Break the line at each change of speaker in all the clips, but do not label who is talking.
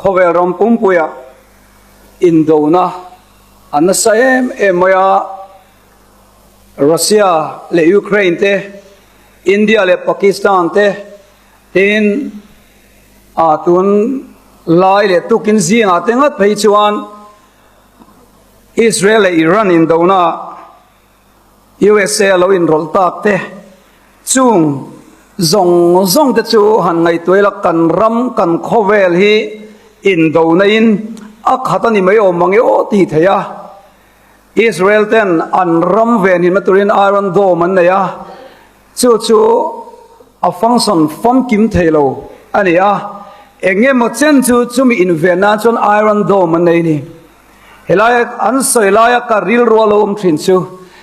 Khawvel ram pumpuia indona a nasa em em mai a, Russia leh Ukraine te, India leh Pakistan te, tin a tun lai leh tukin zingah te ngat phei chuan Israel leh Iran indona USA lo inrawlh tak te chung zawng zawng te chu han ngaihtuah ila kan ram kan khawvel hi indona in a khat a ni mai awm ang e aw tih theih a. Israel ten an ram venhimna turin Iron Dome an nei a, chu chu a function famkim thei lo a ni a, eng emaw chen chu chumi inven nan chuan Iron Dome an nei a ni. Helai an sawi laia ka rilru a lo awm thin chu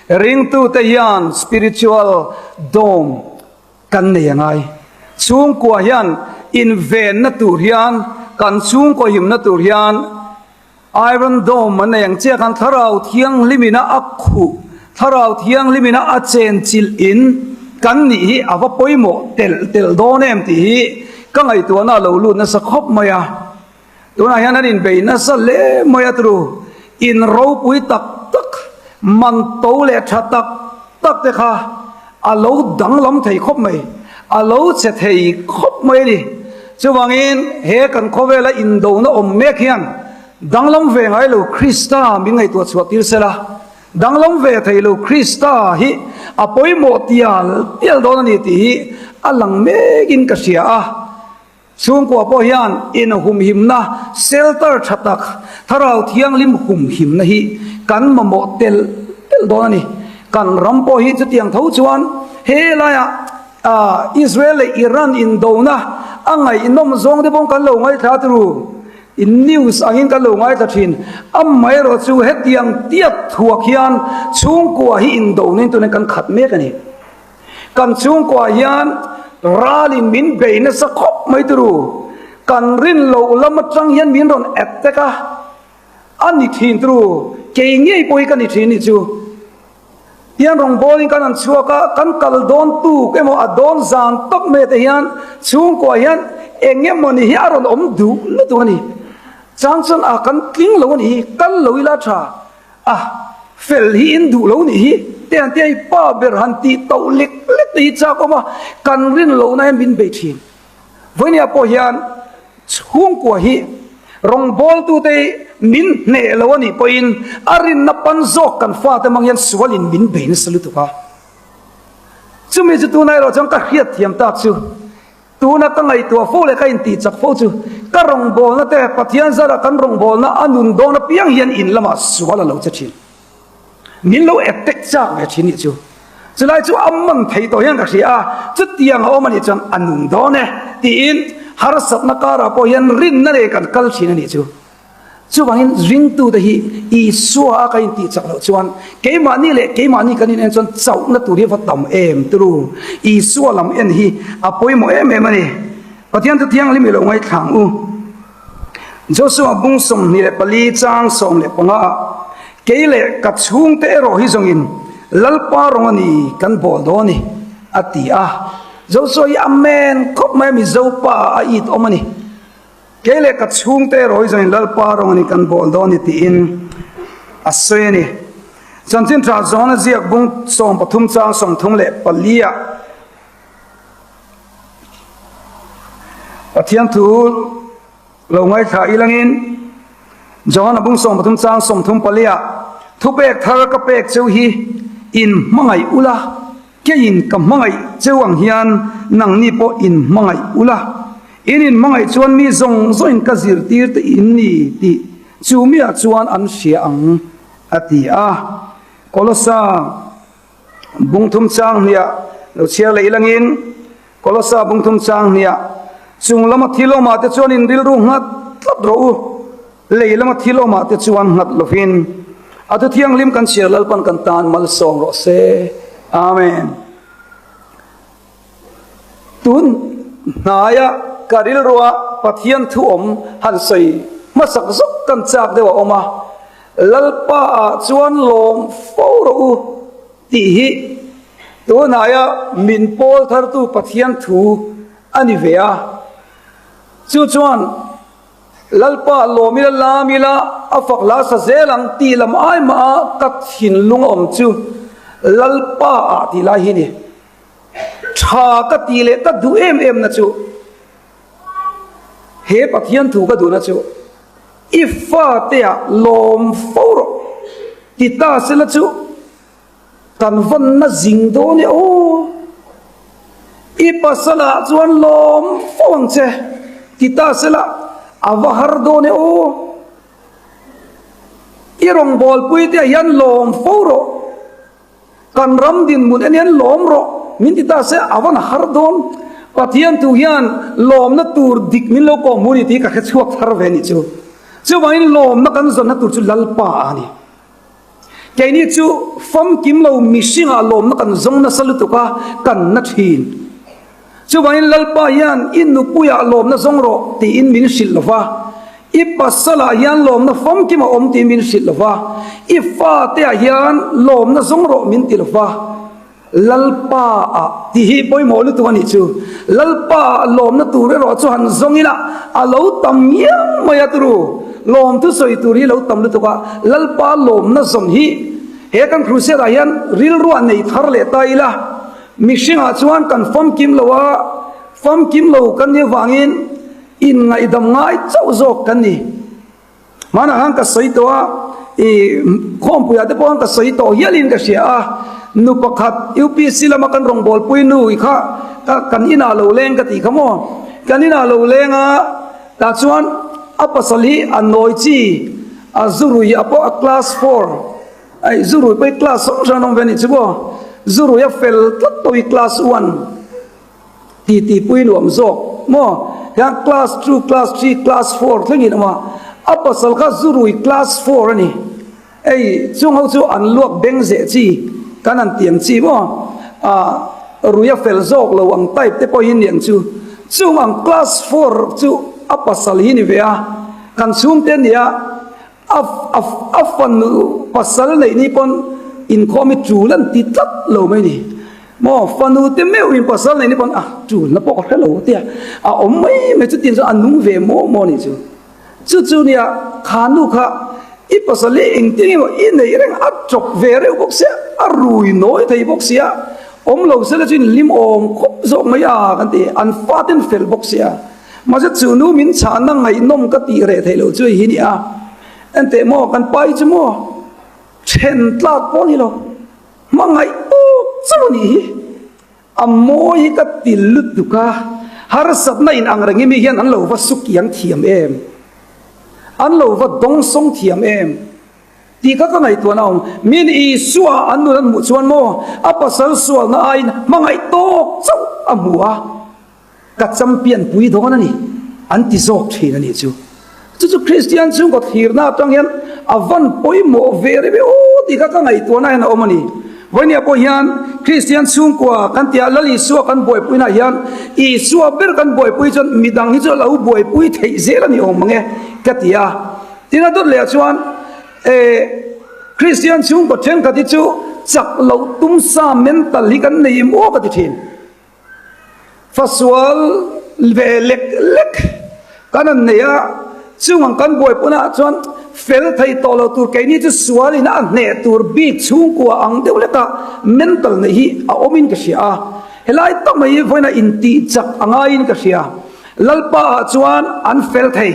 ringtute hian spiritual dome kan nei a ngai. Chhungkua hian invenna tur hian kan chhungkaw himna tur hian Iron Dome an nei ang chiah khan Thlarau Thianghlimina a khuh, Thlarau Thianghlimina a chenchilh in kan nih hi a va pawimawh telh telh dawn em tih hi ka ngaihtuahna a lo lut nasa khawp mai a. Tunah hian an inbei nasa hle mai a tru in ropui tak tak, man to leh tha tak tak te kha a lo danglam thei khawp mai, a lo che thei khawp mai a ni. Chuvangin he kan khawvela indona awm mek hian danglam ve ngai lo Krista min ngaihtuah chhuah tir sela, danglam ve thei lo Krista hi a pawimawh tial tial dawn a ni tih hi a lang mekin ka hria a. Chhungkua pawh hian inhumhimna shelter tha tak, Thlarau Thianghlim humhimna hi kan mamawh telh telh dawn a ni. Kan ram pawh hi chutiang tho chuan he laiah Israel leh Iran indona a ngaihnawm zawng te pawh kan lo ngaithla turu, news angin kan lo ngaithla thin. Amaherawh chu hetiang tiat thuak hian chhungkua hi indona in tunin kan khat mek a ni. Kan chhungkuah hian ralin min bei nasa khawp mai turu. Kan rin loh lam atang hian min rawn attack a, a ni thin turu. Kei ngei pawh hi ka ni thin nih chu. Tian rawngbawlin kan han chhuak a, kan kal dawn tuk emaw a dawn zan tawp mai te hian chhungkuah hian eng emaw ni hi a rawn awm duh lutuk a ni. Chang chuan a kan tling lo a nih hi, kal lo ila tha. A fel hi in duh lo nih hi te han tia i pa ber han tih tauh lek lek te hi chak awm a, kan rin lohna hian min bei thin. Vawinia pawh hian chhungkua hi rawngbawltute hi min hneh lo a nih pawhin a rinna pan zawk kan fate hmang hian sualin min bei nasa lutuk a. Chumi chu tunah erawh chuan ka hriatthiam tak chu Tuna ka ngaihtuah fo leh ka intih chak fo chu ka rawngbawlna te Pathian zara kan rawngbawlna a nun dawn apiang hian in lamah sual a lo che thin. Min lo attack chak ve thin nih chu. Chulai chu a man thei tawh hian ka hria a, chutiang a awm anih chuan a nun dawn e tiin harsatna karah pawh hian rinna nen kan kal thin anih chu. Chuvangin ringtute hi Isua a ka intih chak loh chuan keimahni leh keimahni kan inen chuan chauhna tur hi va tam em turu. Isua lam en hi a pawimawh em em a ni. Pathian chu thianghlim i lo ngaithlang u. Joshua bung 24 chang 15 ah kei leh ka chhungte erawh hi zawngin Lalpa rawng a ni kan bawl dawn i a ti a. Joshua hi Amen khawp mai a Mizo pa a it awm a ni. Kei leh ka chhungte erawh hi zawngin Lalpa rawng a ni kan bawl dawn ni tiin a sawi a ni. Chanchin tha zawn a ziak bung 13 chang 34 ah Pathian thu lo ngaithla ilangin Johana bung 13 chang 34 ah thupek thar ka pek cheu hi in hmangaih ula Keiin ka hmangaih cheu ang hian nangni pawh in hmangaih ula, in inhmangaih chuan mi zawng zawngin ka zirtir te in ni tih chu miah chuan an hria ang, a ti a. Kolosa bungthum chang hniah lo chhiar leh ilangin, Kolosa bungthum chang hniah chung lama thil awmah te chuan in rilru nghat tlat rawh u, lei lama thil awmah te chuan nghat lovin a thu thianghlim kan chhiar Lalpan kan tan malsawm rawh se. Amen. Tun hnaia ka rilrua Pathian thu awm han sawi hmasak zawk kan chak deuh a awm a, Lalpa ah chuan lawm fo rawh u tih hi tunhnaia min pawl thartu Pathian thu a ni ve a. Chu chuan. Lalpa lawm ila lam ila a fak hla sa zel ang tih lam ai mah a ka thinlung a awm chu Lalpa ah tih lai hi ni. Tha ka tih leh ka duh em em na chu he Pathian thu ka duhna chu i fate ah lawm fo rawh ti ta sela chu Kan vawnna zing dawn e aw. I pasalah chuan lawm fo ang che ti ta sela a va har dawn e aw. I rawngbawlpui te ah hian lawm fo rawh. Kan ram dinhmun en hian lawm rawh min ti ta se a van har dawn. Pathian thu hian lawmna tur dik min lo kawm hu ni tih ka hre chhuak thar ve nih chu. Chuvangin lawmna kan zawnna tur chu Lalpa a ni. Keini chu famkim lo mihringah lawmna kan zawng nasa lutuk a, kan na thin. Chuvangin Lalpa hian i nupuiah lawmna zawng rawh tiin min hrilh lo va, i pasalah hian lawmna famkim a awm tiin min hrilh lo va, i fateah hian lawmna zawng rawh min ti lo va. Lalpa ah tih hi pawimawh lutuk a nih chu. Lalpa ah lawmna tur erawh chu han zawng ila a lo tam ngiang mai a turu. Lawm thu sawi tur hi lo tam lutuk a, Lalpa lawmna zawn hi he kan crusade ah hian rilruah nei thar leh ta ila, mihring ah chuan kan famkim lo a, famkim lo kan nih avangin inngaihdam ngai chauh zawk kan ni. Hmanah khan ka sawi tawh a, i khawmpuiah te pawh khan ka sawi tawh hialin ka hria a, nu pakhat UPC lama kan rawngbawlpui nu i kha ka kan inah lo leng ka tih kha maw, kan inah lo leng a, tah chuan a pasal hi a nawi chi a zurui a pawh a class four ai zurui pawh hi class hrang hrang an awm ve a nih chu maw, zurui a fel tlat pawh hi class one. Titi pui nuam zawk maw? Hian class two, class three, class four thlengin awm a, a pasal kha zurui class four a ni. Ei, chung ho chu an luak beng zeh chi, kan han tiang chi maw? Ah, rui a fel zawk lo ang type te pawh hi ni ang chu. Chung ang class four chu a pasal hi ni ve a, kan chhungte a ni a, A a a fanu pasal neih ni pawn inkhawm hi tul an ti tlat lo mai ni. Maw fanu te meuh in pasal neih ni pawn a tul na pawh ka hre lo tia a awm mai mai chu tin chuan a nung ve maw maw ni chu. Chu chu nia kha nu kha i pasal hi engtin emaw i neih reng a chawp ve reuh bawk sia a rui nawi thei bawk sia awm lo sela chu in hlim awm khawp zawk mai a kan ti an faten fel bawk sia. Mahse chu nu min chhahna ngaihnawm ka tih reh theih loh chu hi ni a, enteh maw kan pa hi chu maw then tlak pawh ni lo, hmangaih tawk chauh a nih hi, a mawi hi ka ti lutuk a, harsatna in ang reng hi mi hian an lo va sukiang thiam em, an lo va dawngsawng thiam em tih kha ka ngaihtuahna a awm. Min Isua an nun an hmuh chuan maw a pasal sualna aiin hmangaih tawk chauh a hmu a. Ka champion pui dawn a ni, an ti zawk thin a nih chu. Chu chu Kristian chhungkaw thlirna atang hian a van pawimawh ve reuh e aw tih kha ka ngaihtuahna hian a awm a ni. Vawinia pawh hian Kristian chhungkua kan tih ah Lal Isua kan buaipuina hian Isua ber kan buaipui chuan midang hi chu a lo buaipui theih zel a ni awm ang e ka ti a. Tin a dawt leh ah chuan eh Kristian chhungkaw thenkhat hi chu chak loh tum sa mental hi kan nei em aw ka ti thin. Fasual ve lek lek kan an nei a, chung ang kan buaipunah chuan fel thei tawh lo tur keini chu sualin a hneh tur bik chhungkua ang deuh leka mental neih hi a awmin ka hria a, helai tak mai hi vawiin a intih chak a ngaiin ka hria. Lalpa ah chuan an fel thei,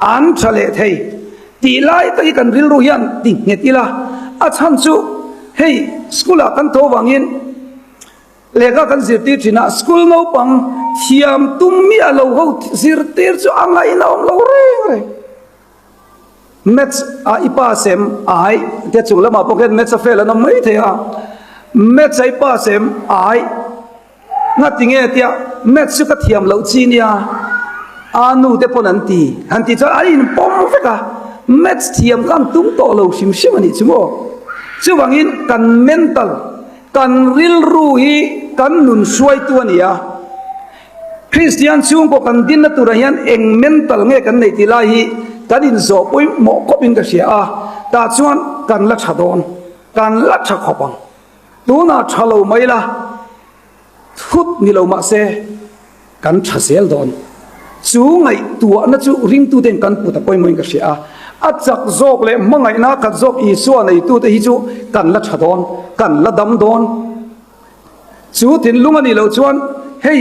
an tha leh thei tih lai tak hi kan rilru hian ti nghet ila, a chhan chu hei school ah kan tho vangin, Lehkha kan zirtir thin a, school naupang thiam tum miah lo ho zirtir chu a ngaihna awm lo reng reng. Maths ah i pass em? Ai, tia chung lamah pawh khian maths a fail an awm mai thei a. Maths ah i pass em? Ai. Ngati nge tia maths chu ka thiam loh chi nia, a nu te pawn an ti. Han tih chuan an inpawm vek a, maths thiam kha an tum tawh lo hrim hrim a nih chu maw. Chuvangin kan mental Kan rilru hi kan nun hruaitu a ni a, Kristian chhungkaw kan dinna turah hian eng mental nge kan neih tih lai hi kan inzawh pawimawh khawpin ka hria a, tah chuan kan la tha dawn, kan la tha khawp ang. Tunah tha lo mai la, thut ni lo mahse kan tha zel dawn. Chu ngaihtuahna chu ringtuten kan put a pawimawhin ka hria a. A chak zawk leh hmangaihna khat zawk Isua neitute hi chu kan la tha dawn, kan la dam dawn. Chu thinlung a nih loh chuan hei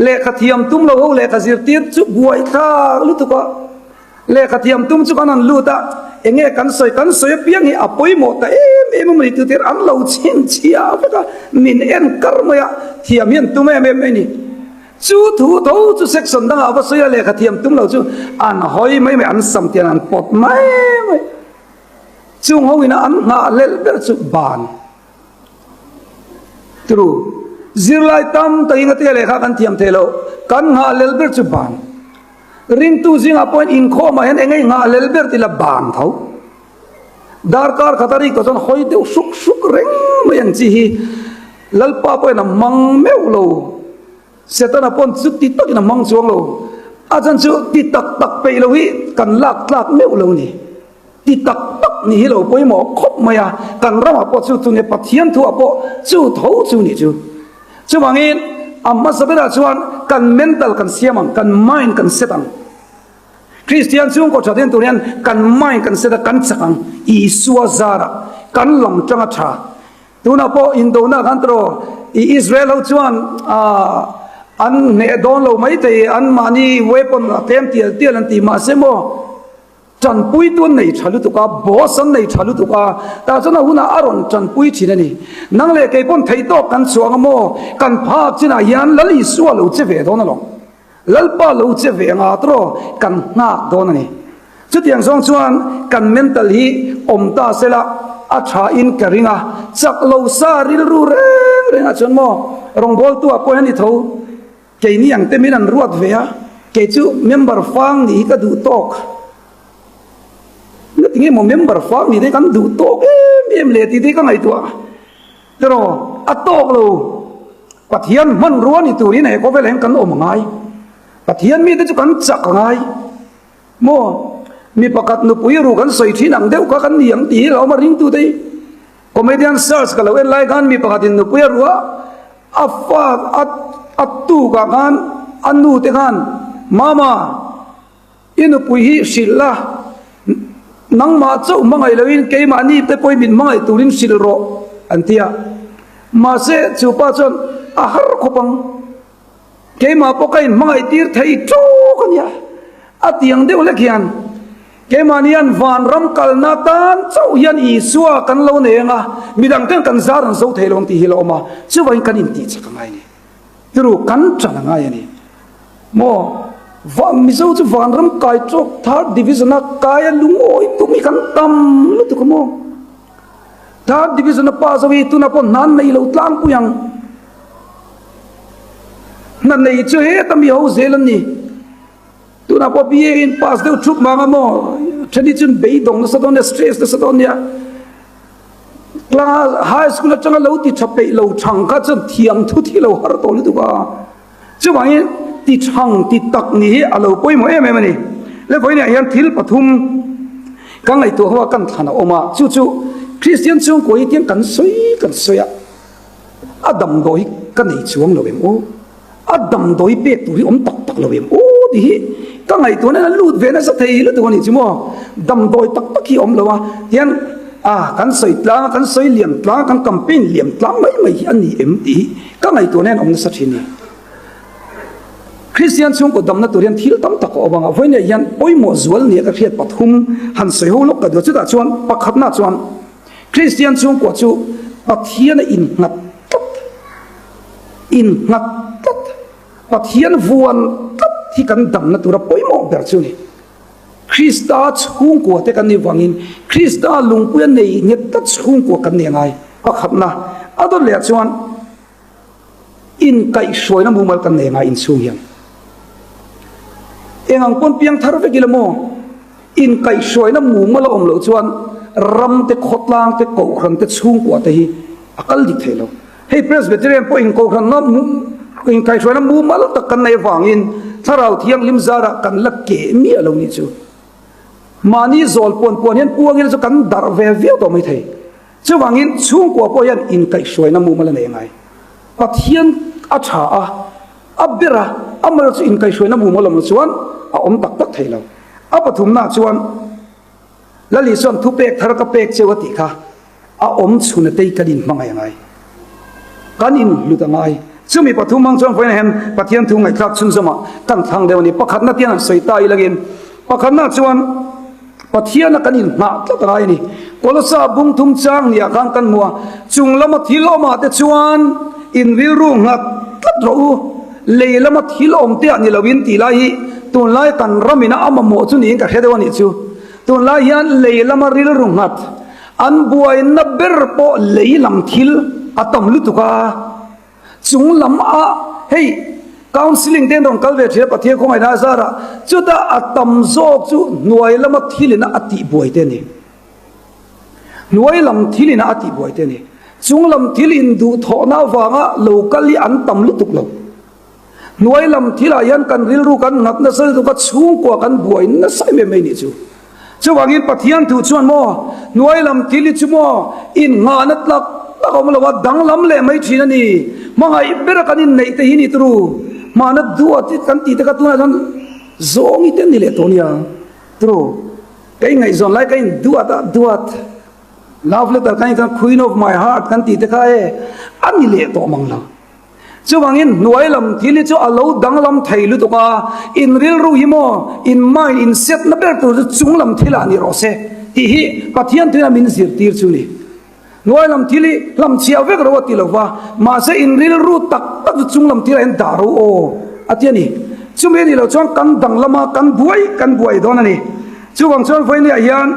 lehkha thiam tum lo ho lehkha zirtir chu buaithlak lutuk a. Lehkha thiam tum chu kan han lut a, enge kan sawi kan sawi apiang hi a pawimawh ta em em a mawni tutir an lo chhinchhiah vek a, min en kar mai a, thiam hi an tum em em mai ni. Chu thu tho chu section dangah va sawi a lehkha thiam tum lo chu an hawi mai mai, an sam tian an pawt mai mai. Chung ho ina an nghah lelh ber chu ban. True. Zirlai tam takin ka tia lehkha kan thiam thei lo, kan nghah lelh ber chu ban. Ringtu zingah pawhin inkhawmah hian eng nge nghah lel ber tih la ban tho. Darkar khat a rik tawh chuan hawi deuh hruk hruk reng mai ang chi hi Lalpa pawhin a hmang meuh lo. Setana pawn chu ti takin a hmang chuang lo. A chan chu ti tak tak peih lo hi kan lak tlak meuh lo ni. Ti tak tak nih hi lo pawimawh khawp mai a, kan ramah pawh chu chu nia Pathian thuah pawh chu tho chu nih chu. Chuvangin a hmasa berah chuan kan mental kan siam ang, kan mind kan set ang. Kristian chhungkaw tha den tur hian kan mind kan set a, kan chak ang. Isua zarah kan lam tang a tha. Tunah pawh indona khan tawh i Israel ho chuan an hneh dawn lo maithei, anmahni weapon a tlem tial tial an ti mahse maw, Tanpuitu an nei tha lutuk a, boss an nei tha lutuk a, tah chuan a hunah a rawn tanpui thin a ni. Nang leh kei pawn theih tawk kan chhuang a maw? Kan phak chinah hian Lal Isua lo che ve dawn alawm. Lalpa lo che ve anga tawh kan nghak dawn a ni. Chutiang zawng chuan kan mental hi awm ta sela a tha in ka ring a, chak lo sa rilru reng rengah chuan maw rawngbawltu ah pawh hian i tho. Keini ang te min an ruat ve a, kei chu member fang nih hi ka duh tawk. Nga tinge maw member fang nih te kan duh tawk em em le tih te ka ngaihtuah. Tiraw, a tawk lo. Pathian hmanrua ni turin he khawvel ah hian kan awm a ngai. Pathian mite chu kan chak a ngai. Maw, mi pakhat nupui ru kan sawi thin ang deuh kha kan ni ang tih hi lo awm a ringtute hi. Comedian search ka lo en lai khan mi pakhatin nupui a ruah a fa a a tukah khan a nu te khan Mama i nupui hi hrilh la nangmah chauh hmangaih loin keimahni te pawhin min hmangaih turin hrilh rawh an ti a mahse chu pa chuan a har khawp ang. Keimah pawh ka inhmangaih tir thei tawk a nia. A tiang deuh hlek hian keimahni hian vanram kalna tan chauh hian Isua kan lo nei ang a, midang ten kan zar an zo thei lo ang tih hi la awm a, chuvangin kan intih chak a ngai a ni. Tiru, kan ṭan a ngai a ni. Maw, va, Mizo chu vanram kai tawk third division a kai a lungawi tum hi kan tam lutuk a maw? Third division a pa zo hi tunah pawh hna nei lo tlangpui ang. Hna nei chu heta mi ho zel an ni. Tunah pawh BA in pass deuh thup mang a maw? Then hi chuan beidawng nasa dawn nia, stress nasa dawn nia. Class high school atanga lo ti tha peih lo thang kha chuan thiam thu thi lo har tawh lutuk a. Chuvangin ti thang ti tak ni hi a lo pawimawh em em a ni. Le vawiinah hian thil pathum ka ngaihtuah ho a kan thlan a awm a, chu chu Kristian chhungkaw hi tiang kan sawi kan sawi a. A damdawi ka nei chuang lo em aw? A damdawi pek tur hi awm tak tak lo em aw? Tih hi ka ngaihtuahna hian a lut ve nasa thei lutuk a nih chu maw? Damdawi tak tak hi a awm lo a, tihian a kan sawi tlang a, kan sawi liam tlang a, kan campaign liam tlang mai mai hi a ni em tih hi ka ngaihtuahna hian a awm nasa thin a ni. Kristian chhungkaw damna tur hian thil tam tak a awm ang a, vawiinah hian pawimawh zual nia ka hriat pathum han sawi ho lawk ka duh a, chutah chuan pakhatna chuan, Kristian chhungkua chu Pathian a innghat tlat, innghat tlat, Pathian vuan tlat hi kan damna tura pawimawh ber chu a ni. Krista chhungkua te kan nih vangin Krista lungpuia nei nghet tlat chhungkua kan ni a ngai. Pakhatna a dawt leh ah chuan Inkaihhruaina mumal kan nei ngai inchhung hian eng ang pawn piang thar vek ila maw? Inkaihhruaina mumal a awm loh chuan ram te, khawtlang te, kohhran te, chhungkua te hi a kal dik thei lo. Hei Presbyterian pawh in kohhranna inkaihhruaina mumal tak kan nei avangin Thlarau Thianghlim zarah kan la keh miah lo nih chu. Mahni zawl puan puan hian puang ila chu kan darh ve viau tawh mai thei. Chuvangin chhungkua pawh hian inkaihhruaina mumal a nei ngai. Pathian a tha a, a ber a, Amaherawhchu inkaihhruaina mumal awm lo chuan a awm tak tak thei lo. A pathumnaah chuan Lal Isua'n thupek thar ka pek cheu a tih kha a awm chhun atei kan inhmangaih a ngai. Kan inhlut a ngai. Chumi pathum ang chuan vawiin hian Pathian thu ngaihthlak chhunzawmah kan thlang deuh a ni. Pakhatna tian an sawi ta ilangin pakhatna chuan Pathiana kan inhnah tlat a ngai a ni. Kolosa bung thum chang niah khan kan hmu a, chung lama thil awmah te chuan in rilru nghat tlat rawh u, lei lama thil awm te ah ni loin tih lai hi tunlai kan ramina a mamawh chu niin ka hre deuh a nih chu. Tunlai hian lei lama rilru nghat an buaina ber pawh lei lam thil a tam lutuk a. Chung lam a hei counselling te an rawn kal ve thin a Pathian khawngaihna a zar ah chutah a tam zawk chu hnuai lama thil in a tih buai te a ni. Hnuai lam thil in a tih buai te a ni. Chung lam thil in duh thawhna avanga lo kal hi an tam lutuk lo. Hnuai lam thilah hian kan rilru kan nghat nasa lutuk a, chhungkua kan buai nasa em em mai nih chu. Chuvangin Pathian thu chuan maw, hnuai lam thil hi chu maw innghahna tlak tak a awm lo a, danglam leh mai thin a ni. Hmangaih bera kan inneih te hi ni turu, hmahna duat hi kan tih te kha tunah chuan zawngi te an ni leh tawh nia turu. Ka ingaihzawn lai ka induat a, duat love letter kan in chuan queen of my heart kan tih te kha e a ni leh tawh mang lo. Chuvangin hnuai lam thil hi chu a lo danglam thei lutuk a, in rilru hi maw, in mind, in set na ber tur chu chung lam thil ah ni rawh se tih hi Pathian tuina min zirtir chu ni. Hnuai lam thil hi hlamchhiah vek ro a ti lo va, mahse in rilru tak tak chu chung lam thil ah hian dah ro aw a ti a ni. Chumi a nih loh chuan kan danglam a, kan buai kan buai dawn a ni. Chuvang chuan vawinia hian.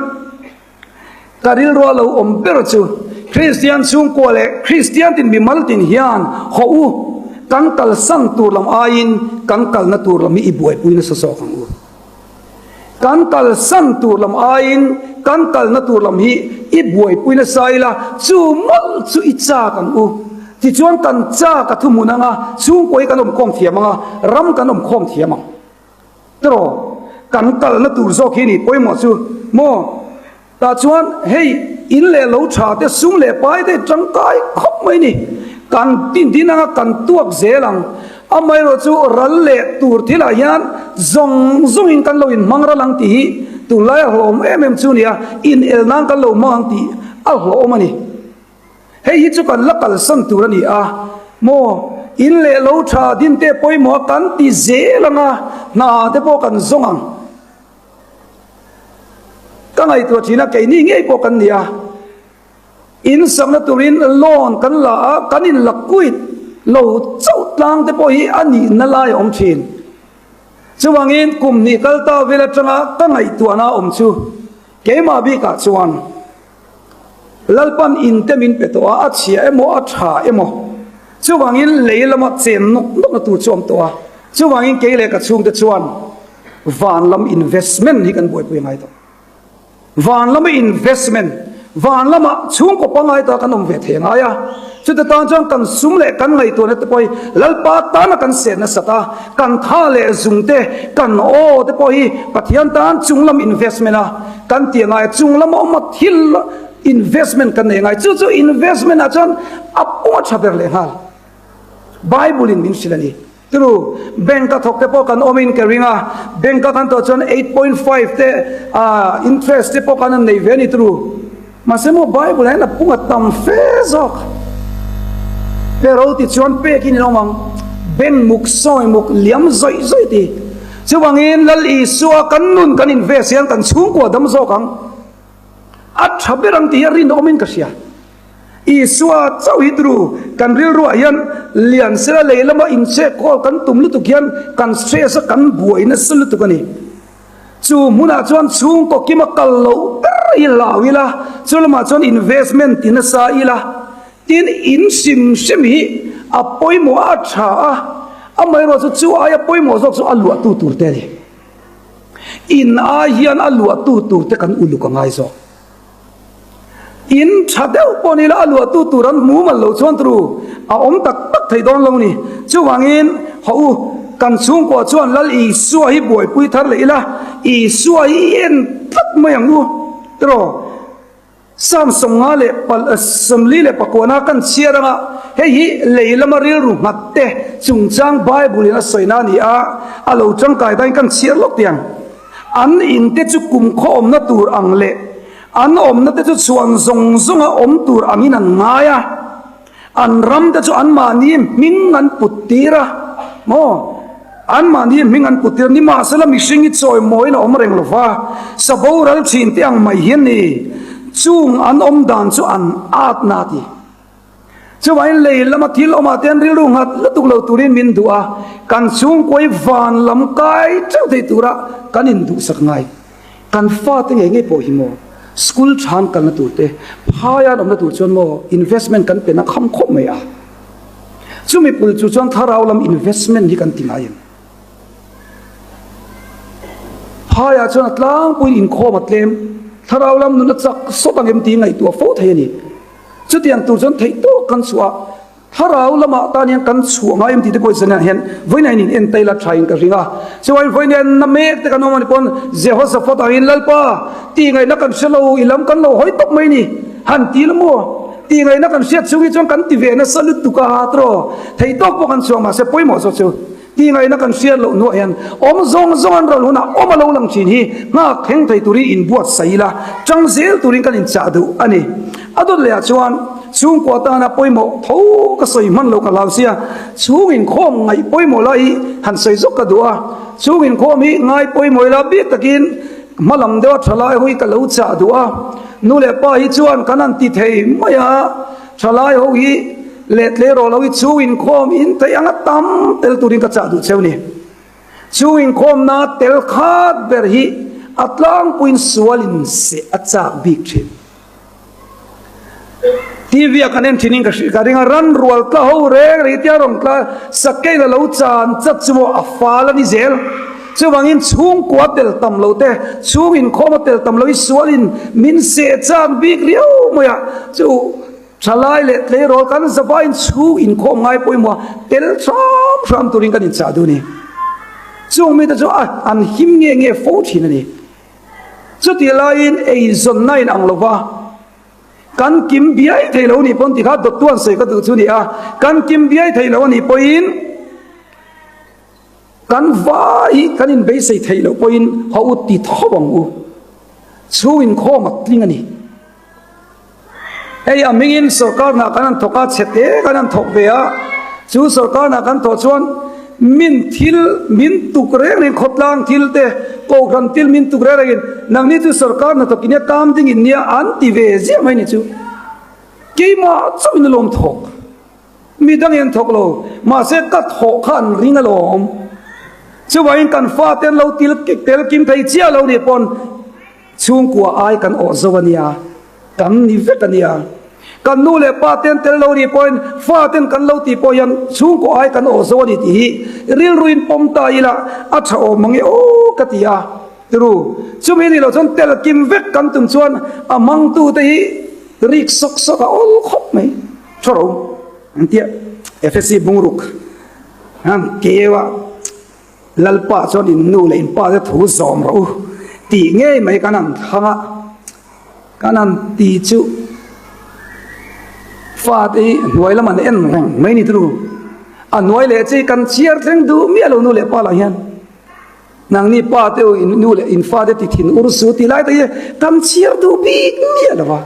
Ka rilrua lo awm ber chu Kristian chhungkua leh Kristian tin mimal tin hian haw u, kan kalsan tur lam aiin kan kalna tur lam hi i buaipui nasa zawk ang u. Kan kalsan tur lam aiin kan kalna tur lam hi i buaipui nasa ila, chu mawlh chu i chak ang u. Tichuan kan chak a thuhmun anga chhungkua hi kan awmkhawm thiam anga ram kan awmkhawm thiam ang. Tiraw, kan kalna tur zawk hi ni pawimawh chu maw? Tah chuan hei in leh lo tha te sum leh pai te tangkai khawp mai ni. Kan tin din anga kan tuak zel ang. Amaherawh chu ral leh tur thilah hian zawng zawngin kan lo inhmang ral ang tih hi tunlai a hlawhawm em em chu nia, inel nan kan lo hmang ang tih a hlawhawm a ni. Hei hi chu kan la kalsan tur a ni a maw? In leh lo tha din te pawimawh a kan ti zel ang a, hna te pawh kan zawng ang. Ka ngaihtuah thin a, keini ngei pawh kan ni a. In sakna turin loan kan la a, kan in la quit lo chauh tlang te pawh hi a nihna lai a awm thin. Chuvangin kum hnih kal ta vel atanga ka ngaihtuahna awm chu keimah bikah chuan, Lalpan in te min pe tawh a, a chhia emaw a tha emaw chuvangin lei lama chen nawk nawkna tur chu a awm tawh a, chuvangin kei leh ka chhungte chuan van lam investment hi kan buaipui ngai tawh. Van lama investment, van lama chhungkaw pangngai ta kan awm ve thei ngai a, chuta tan chuan kan sum leh kan ngaihtuahna te pawh hi Lalpa tana kan set nasat a, kan tha leh zung te, kan aw te pawh hi Pathian tan chung lam investment a, Kan tih angai chung lama awm a thil investment kan nei angai chu chu investment ah chuan a pung a tha ber leh nghal Bible in min hrilh a ni turu bank a thawk te pawh kan awm in ka ring a bank a kan tawh chuan 8.5 te ah interest te pawh kan an nei ve a ni turu mahse maw Bible ah hian a pung a tam fe zawk pero ti chuan pek in in awm ang bank muk sawi muk liam zawih zawih ti Chuvangin Lal Isua kan nun kan invest hian kan chhungkua dam zawk ang. A tha ber ang tih hi a rinawmin ka hria. Isua chauh hi turu kan rilruah hian lian sela lei lama inchhek kawl kan tum lutuk hian kan stress a kan buai nasa lutuk a ni. Chu hmunah chuan chhungkaw kima kal loh ber hi hlau ila, chu lamah chuan investment ti nasa ila, Tin, in hrim hrim hi a pawimawh a, a tha a, amaherawh chu chu aia pawimawh zawk chu a luahtu tur te a ni. In ai hian a luahtu tur te kan uluk a ngai zawk. In tha deuh pawh ni la a luahtu tur an hmu mal lo chuan turu a awm tak tak thei dawn lo ni. Chuvangin, haw u, kan chhungkua chuan Lal Isua hi buaipui thar leh ila, Isua hi i en tlat mai ang u, tiraw? Psalm 49 kan chhiar anga hei hi lei lama rilru nghat te chungchang Bible in a sawina a ni a, a lo tangkai dahin kan chhiar lawk tih ang. An in te chu kum khaw awmna tur ang leh an awmna te chu chhuan zawng zawnga awm tur angin an ngai a. An ram te chu anmahni hming an put tir a, maw? Anmahni hming an put tir a, nimahsela mihring hi chawimawiin a awm reng lo va, sa boral thin te ang mai hi a ni. Chung an awm dan chu an at na ti. Chuvangin lei lama thil awmah te an rilru nghat lutuk lo turin min duh a, kan chhungkuai van lam kai teuh thei tura kan induhsak ngai. Kan fate ngei ngei pawh hi maw school tha an kalna tur te, phaia an awmna tur chuan maw investment kan pe na kham khawp mai a. Chumi pul chu chuan thlarau lam investment hi kan ti ngai em? Phaiah chuan a tlangpuiin inkhawm a tlem, thlarau lam nun a chak sawt ang em tih ngaihtuah fo thei a ni. Chutiang tur chuan theihtawk kan chhuah a. Thlarau lamah tan hian kan chhuah ngai em tih te pawh zanah hian vawiin in en taila tha in ka ring a. Chuan vawiin hian na mek te kan awm a ni pawn Jehoshaphat angin Lalpa tih ngaihna kan hre lo i lam kan lo hawi tawp mai ni han ti la maw? Tih ngaihna kan hriat chhung hi chuan kan ti ve nasa lutuk a tiraw? Thei tawk pawh kan chhuah mahse pawimawh zawk chu tih ngaihna kan hriat loh hnuah hian awm zawng zawng an ral hunah awm a lo lang thin hi nghak thleng thei turin inbuatsaih ila tang zel turin kan inchah duh a ni. A dawt lehah chuan chhungkua tana pawimawh tho ka sawi hman lo ka hlau sia, chhung inkhawm ngaih pawimawh lai hi han sawi zawk ka duh a, chhung inkhawm hi ngai pawimawh ila bik takin hma lam deuha thalai ho hi ka lo chah duh a, nu leh pa hi chuan kan han ti thei mai a, thalai ho hi leh tleirawl ho hi chhung inkhawm in theih anga tam tel turin ka chah duh cheu ni. Chhung inkhawmna tel khat ber hi a tlangpuiin sualin seh a chak bik thin. TV a kan en thin in ka ka ring a, ran rual tla ho reng reng tia rawn tla sakei la lo chan chat chu maw a fal a ni zel. Chuvangin chhungkua tel tam lo te, chhung inkhawm a tel tam lo hi sualin min seh chak bik riau mai a, chu thalai leh tleirawl kan zavaiin chhung inkhawm ngai pawimawh a tel hram hram turin kan inchah duh a ni. Chung mite chu a an him nge nge fo thin a ni. Chutih laiin eizawnna in ang lova kan kim biai thei lo nih pawn tikha dawttu an sawi ka duh chu ni a, kan kim biai thei lo anih pawhin kan vai hi kan inbeisei theih loh pawhin haw u ti tho ang u. Chhung inkhawm a tling a ni. Hei a hmingin sorkar hna kan han thawk a, chhe te kan han thawk ve a, chu sorkar hna kan thawh chuan min thil min tuk reng reng khawtlang thil te kohhran thil min tuk reng rengin nangni chu sorkar hna thawk in nia kam ding in nia an ti ve ziah mai ni chu. Keimah chauhin a lawm thawk. Mi dangin an thawk lo, mahse ka thawh kha an ring alawm. Chuvangin kan fate an lo til tel kim thei chiah lo nih pawn Chhungkua ai kan awh zo a nia, kan ni vek a nia. Kan nu leh pa ten tel lo nih pawhin fa ten kan lo tih pawh hian chhungkua ai kan awh zo a ni tih hi rilruin pawm ta ila a tha awm mang e aw ka ti a. Tiru, chumi nih loh chuan tel kim vek kan tum chuan a hmangtute hi rik sawk sawk a awl khawp mai. Tha ro an tia FSC bungruk han keu a. Lalpa chuan in nu leh in pa te thu zawm rawh u tih ngei mai kan han thlang a, kan han ti chu fate hi hnuai lam an en reng mai ni turu. A hnuai leh chi kan chhiar thleng duh miah lo nu leh pa lah hian nangni pa te u in nu leh in fate ti thin ur su tih lai te hi kan chhiar duh bik miah lo va.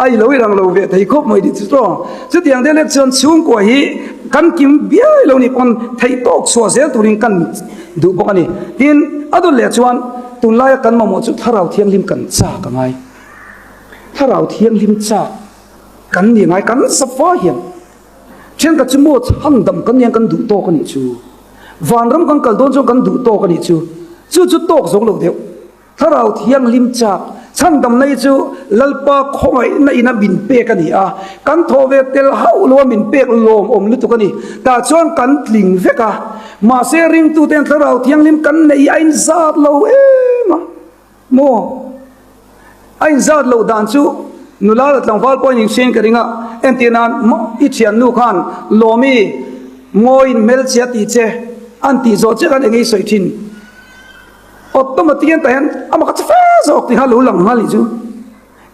A i lo i lang lo ve thei khawp mai tih chu chaw. Chutiang te lek chuan chhungkua hi kan kim biai lo nih pawn theih tawk chhuah zel turin kan duh bawk a ni. Tin, a dawt leh chuan tunlaia kan mamawh chu Thlarau Thianghlim kan chak a ngai. Thlarau Thianghlim chak kan ni ngai kan safa hian thenkhat chu maw chhandam kan nia kan duh tawk a nih chu. Vanram kan kal dawn chuan kan duh tawk a nih chu. Chu chu tawk zo lo deuh. Thlarau Thianghlim chak chhandamna hi chu Lalpa khawngaihna ina min pek a ni a, kan thawh ve tel hauh lo a min pek lawmawm lutuk a ni. Tah chuan kan tling vek a, mahse ringtuten Thlarau Thianghlim kan neih a inzat lo em a maw? A inzat loh dan chu nula leh tlangval pawhin inhriain ka ring a, entir nan i thiannu khan Lawmi ngawiin hmelchhia tih che an tih zawh che khan eng nge i sawi thin? Automatic in tah hian amah kha chu fe zawk tih kha lo lang nghal nih chu.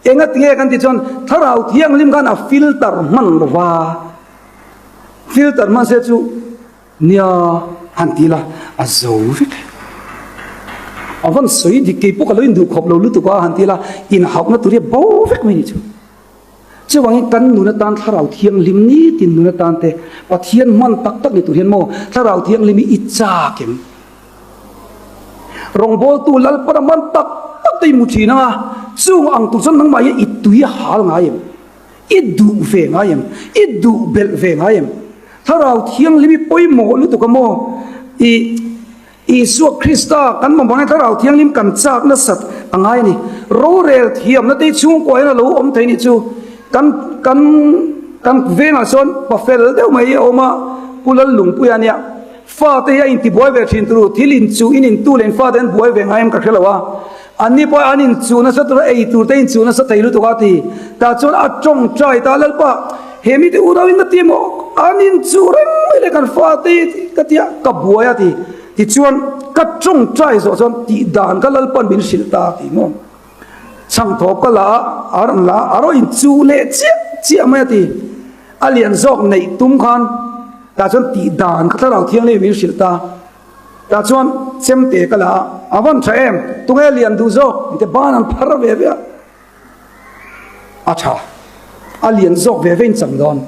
Engatinge kan tih chuan Thlarau Thianghlim khan a filter hman lo va, filter hman se chu nia han ti la a zo vek. A van sawi dik kei pawh ka lo induh khawp lo lutuk a han ti la inhauhna tur hi a bo vek mai ni chu. Chuvangin kan nun atan Thlarau Thianghlim nitin nun atan te Pathian hman tak tak ni tur hian maw Thlarau Thianghlim hi i chak em? Rawngbawltu Lalpan a man tak tak te i hmu thin ang a, chung ang tur chuan nangmah hian i tui a hal ngai em? I duh ve ngai em? I duh belh ve ngai em? Thlarau Thianghlim i pawimawh lutuk a maw? I Isua Krista kan mamawh hian Thlarau Thianghlim kan chak nasat a ngai a ni. Rorel thiamna te hi chhungkua hian a lo awm thei nih chu. Kan kan kan vengah sawn pafel deuh mai hi a awm a, Pu Lallungpuia nia. Fate hi a intibuai ve thin turu, thil inchuh in intu leh in fate an buai ve ngai em ka hre lo a, anni pawh an inchuh nasa tur a, ei tur te inchuh nasa thei lutuk a ti. Tah chuan a tawngtai ta Lalpa, he mite unau in ka ti emaw, an inchuh reng mai le kan fate hi ka ti a, ka buai a ti. Tichuan ka tawngtai zawh chuan tih dan kha Lalpa'n min hrilh ta a ti maw. Chhangthawp ka la a, a rawn la a, a rawn inchuh leh chiah chiah mai a ti. A lian zawk neih tum khan tah chuan tih dan ka Thlarau Thianghlim min hrilh ta. Tah chuan chemte ka la a, a vawn tha em, tunge lian duh zawk tih te ban an phar ve ve a, a tha, a lian zawk ve ve in chang dawn.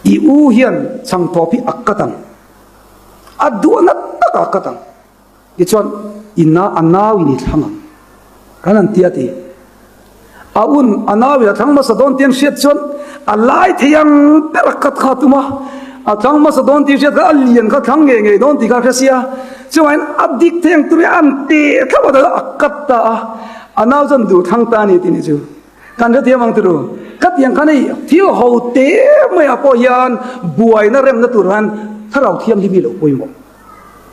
I u hian chhangthawp hi a kat ang, a duhna takah a kat ang. Tichuan, i na a nauin i thlang ang. Kan han ti a ti. A un a nauin a thlang hmasa dawn tih an hriat chuan a lai thei ang ber a kat kha a tum a. A thlang hmasa dawn tih hriat kha a lian kha thlang ngei ngei dawn tih kha a hre sia. Chuvangin a dik thei ang tur hi an teh thlap a, a kat ta a. A nau chuan duh thlang ta a ni tih ni chu. Kan hrethiam ang turu. Khatiang khan hei thil ho te maiah pawh hian buaina remna tur hian Thlarau Thianghlim hi lo pawimawh.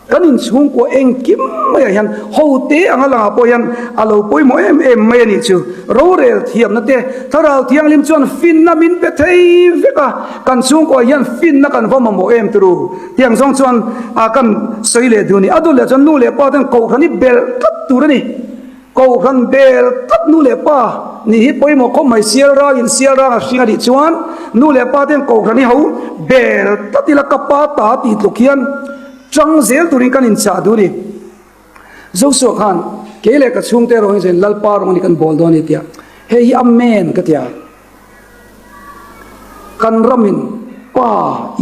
Kan inchhungkua engkim maiah hian ho te anga langah pawh hian a lo pawimawh em em mai a nih chu. Rorel thiamna te, Thlarau Thianghlim chuan finna min pe thei vek a, kan chhungkuah hian finna kan va mamawh em turu. Tiang zawng chuan a kan sawi leh duh a ni. A dul leh chuan nu leh pa ten kohhran hi belh tlat tur a ni. Kohhran bel tlat nu leh pa nih hi pawimawh khawp mai. Sial rangin sial rang a hring a nih chuan nu leh pa ten kohhran hi ho bel tlat ila ka pa ta tih tluk hian chang zel turin kan inchah duh a ni. Joshua khan kei leh ka chhungte erawh hi chuan Lalpa rawng a ni kan bawl dawn a ni tia hei hi Amen ka ti a. Kan ramin Pa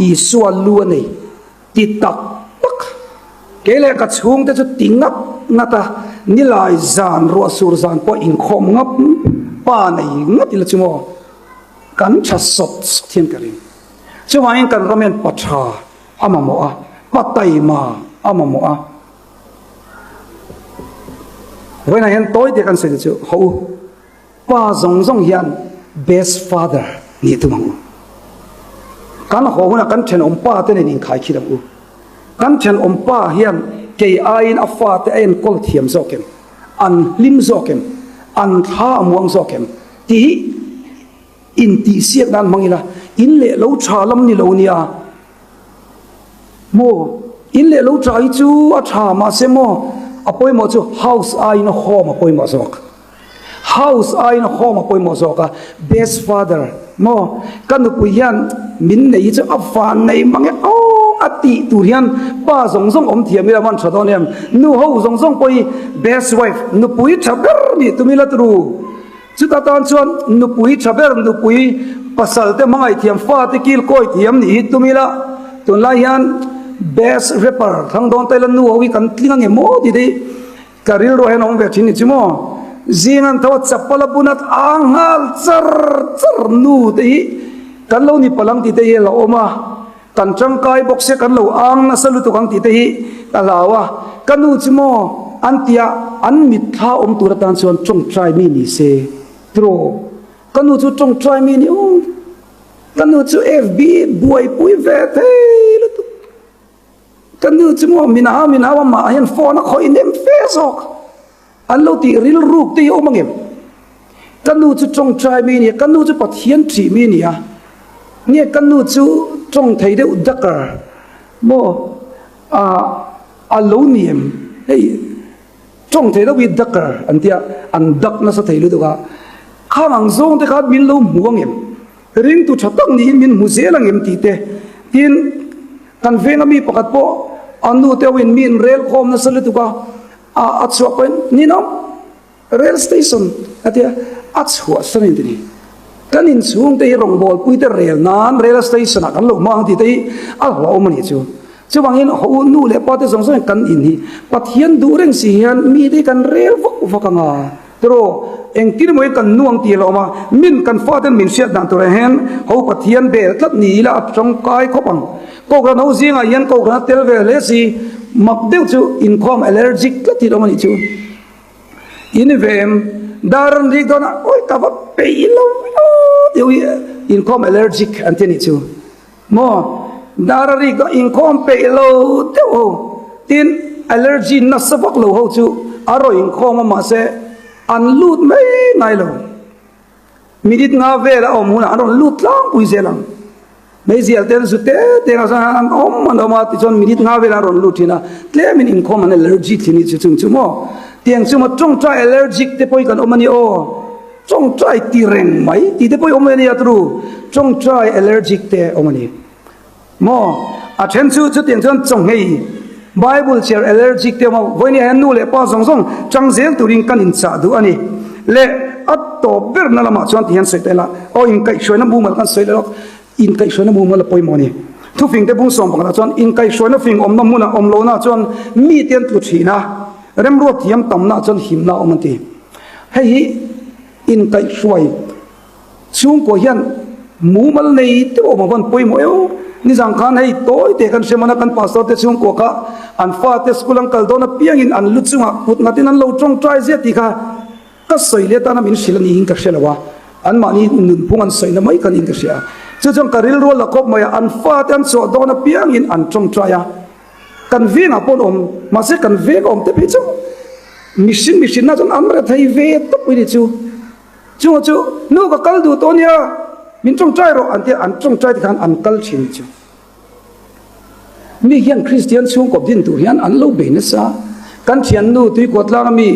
Isua lu a nei. Ti tak tak. Kei leh ka chhungte chu ti ngat ngat a, nilai zan ruah sur zan pawh inkhawm ngap pa nei ngat ila chu maw kan tha sawt sawt hian ka ring. Chuvangin kan ram hian pa tha a mamawh a, pa taima a mamawh a. Vawiinah hian tawi te kan sawi te chu haw u. Pa zawng zawng hian best father nih tum ang u. Kan haw hunah kan thenawm pa te nen inkhai khit ang u. Kan thenawm pa hian kei aiin a fate a enkawl thiam zawk em? An hlim zawk em? An thla a muang zawk em? Tih hi intihsiak nan hmang ila, in leh lo tha lam ni lo nia. Maw? In leh lo tha hi chu a tha mahse maw a pawimawh chu house aiin home a pawimawh zawk. House aiin home a pawimawh zawk a, best father maw ka nupui hian min nei hi chu a van nei mang e aw a tih tur hian pa zawng zawng awm thiam ila man tha dawn em, nu ho zawng zawng pawh hi best wife nupui tha ber nih tum ila turu chuta tan chuan nupui tha ber nupui pasal te hmangaih thiam fate kil kawi thiam nih hi tum ila tunlai hian best rapper thlang dawn ta ila nu ho hi kan tling ange maw tih te hi Ka rilru hian awm ve thin ni chu maw? Zing an tho a chapal a bun a ang nghal char char nu te hi kan lo ni palang tih te hi a lo awm a, kan tangkai bawk sia kan lo ang nasa lutuk ang tih te hi ka hlau a, ka nu chu maw an tia an mitthla awm tur atan chuan tawngtai mi ni se tiraw ka nu chu tawngtai mi ni aw ka nu chu FB buaipui ve thei lutuk. Ka nu chu maw min hau min hau a mah hian phone a khawih nem fe zawk an lo tih rilruk te hi awm angem? Ka nu chu tawngtai mi nia, ka nu chu Pathian thih mi nia, nge ka nu chu tawng thei deuh dakar maw ah a lo ni em? Hei. Tawng thei deuh hi ducker an tia, an duck nasa thei lutuk a. Khang ang zawng te kha min lo hmu ang em? Ringtu tha tak niin min hmu zel ang em tih te. Tin, kan venga mi pakhat pawh a nu te ho in mi in rel khawm nasa lutuk a, a chhuah pawhin ninawm. Rail station a tia a chhuahsan in ti ni. Kan inchhung te hi rawngbawlpui te rel nan rail station ah kan lo hmang tih te hi a hlauhawm a nih chu. Chuvangin haw u nu leh pa te zawng zawng in kan in hi Pathian duh reng si hian mi te hi kan rel vak vak ang a. Tiraw engtin emaw hi kan nuang tih a hlauhawm a, min kan fa ten min hriat dan turah hian ho Pathian bel tlat ni ila a tangkai khawp ang. Kohhran ho zingah hian kohhran a tel ve hle si mak deuh chu inkhawm allergic tlat hi a awm a nih chu. In vem dar an rik dawn a, awi ka va peih lo deuh hi inkhawm allergic an ti a nih chu maw dar a rik dawn inkhawm peih lo deuh ho tin allergy nasa vak lo ho chu a rawn inkhawm a mahse an lut mai ngai lo. Minute nga vel a awm hunah an rawn lut tlangpui zel ang. Meizial te an zu te te ang chuan an awm an awm a tichuan minute nga velah an rawn lut thin a, tlemin inkhawm an allergy thin hi chu chung chu maw. Tiang chu maw tawngtai allergic te pawh hi kan awm a ni aw. Tawngtai ti reng mai tih te pawh hi awm ve a nia turu. Tawngtai allergic te awm a ni. Maw? A then chu chutiang chuan chawnghei, Bible chhiar allergic te awm a, vawinia hian nu leh pa zawng zawng chang zel turin kan inchah duh a ni. Leh a tawp berna lamah chuan ti hian sawi ta ila, aw inkaihhruaina mumal kan sawi leh lawk, inkaihhruaina mumal a pawimawh a ni. Thufing te bung sawm pakhatah chuan inkaihhruaina fing awmna hmunah awm lohna chuan mite an tlu thin a, remruat thiam tamna chuan himna a awm an ti. Hei hi inkaihhruai. Chhungkaw hian mumal nei deuh awm avan pawimawh eo. Nizan khan hei tawi te kan hre mana kan pastor te chhungkaw kha an fate school an kal dawn apiangin an lu chungah kut nghatin an lo tawngtai zia tih kha ka sawi leh atana min hrilh a niin ka hre lo a, anmahni nunphung an sawina mai kha niin ka hria. Chu chuan ka rilru a la khawp mai a, an fate an chhuah dawn apiangin an tawngtai a, kan vengah pawh an awm, mahse kan veng a awm te phei chu mihring mihrinna chuan an rethei ve tawp mai ni chu. Chunga chu, Nu ka kal duh tawh nia, min tawngtai rawh an ti a, an tawngtai te khan an kal thin chu. Mi hian Kristian chhungkawp din tur hian an lo bei nasa. Kan thiannu Tuikua tlanga mi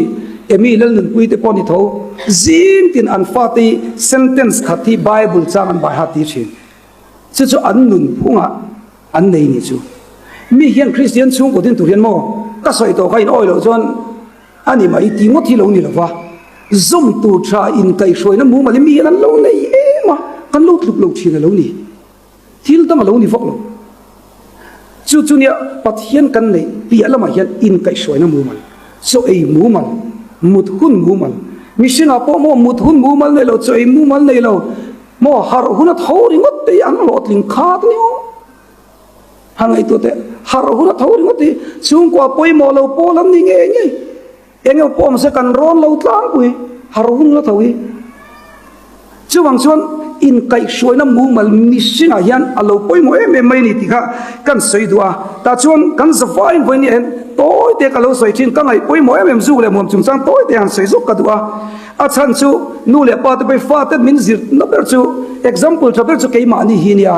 Emi Lalnunpui te pawh ni tho, zing tin an fate hi sentence khat hi Bible chang an bai hat ti thin. Chu chu an nunphungah an nei ni chu. Mi hian Kristian chhungkaw din tur hian maw ka sawi tawh kha in awi loh chuan A ni mai ti ngawt hi lo ni lova, zawm tur tha inkaihhruaina mumal hi mi hian an lo nei em a, kan lo tluk lo thin a lo ni. Thil dang a lo ni vak lo. Chu chu nia Pathian kan neih piah lamah hian inkaihhruaina mumal, chaw ei mumal, mut hun mumal, mihringah pawh maw mut hun mumal nei lo, chaw ei mumal nei lo, maw harh hun a tho ringawt te hi an hlawhtling khat a ni aw. Han ngaihtuah teh, harh hun a tho ringawt hi chhungkua pawimawh lo pawl an ni ngei ngei. Eng emaw pawh awm se kan rawn lo tlangpui, harh hun a tho hi. Chuvang chuan inkaihhruaina mumal mihringah hian a lo pawimawh em em mai a ni tih kha kan sawi duh a. Tah chuan kan zavaiin vawiin hian tawi te ka lo sawi thin, ka ngaih pawimawh em em zuk leh muam chungchang tawi te han sawi zawk ka duh a. A chhan chu nu leh pa te pawhin fate min zirna ber chu example tha ber chu keimahni hi a nia.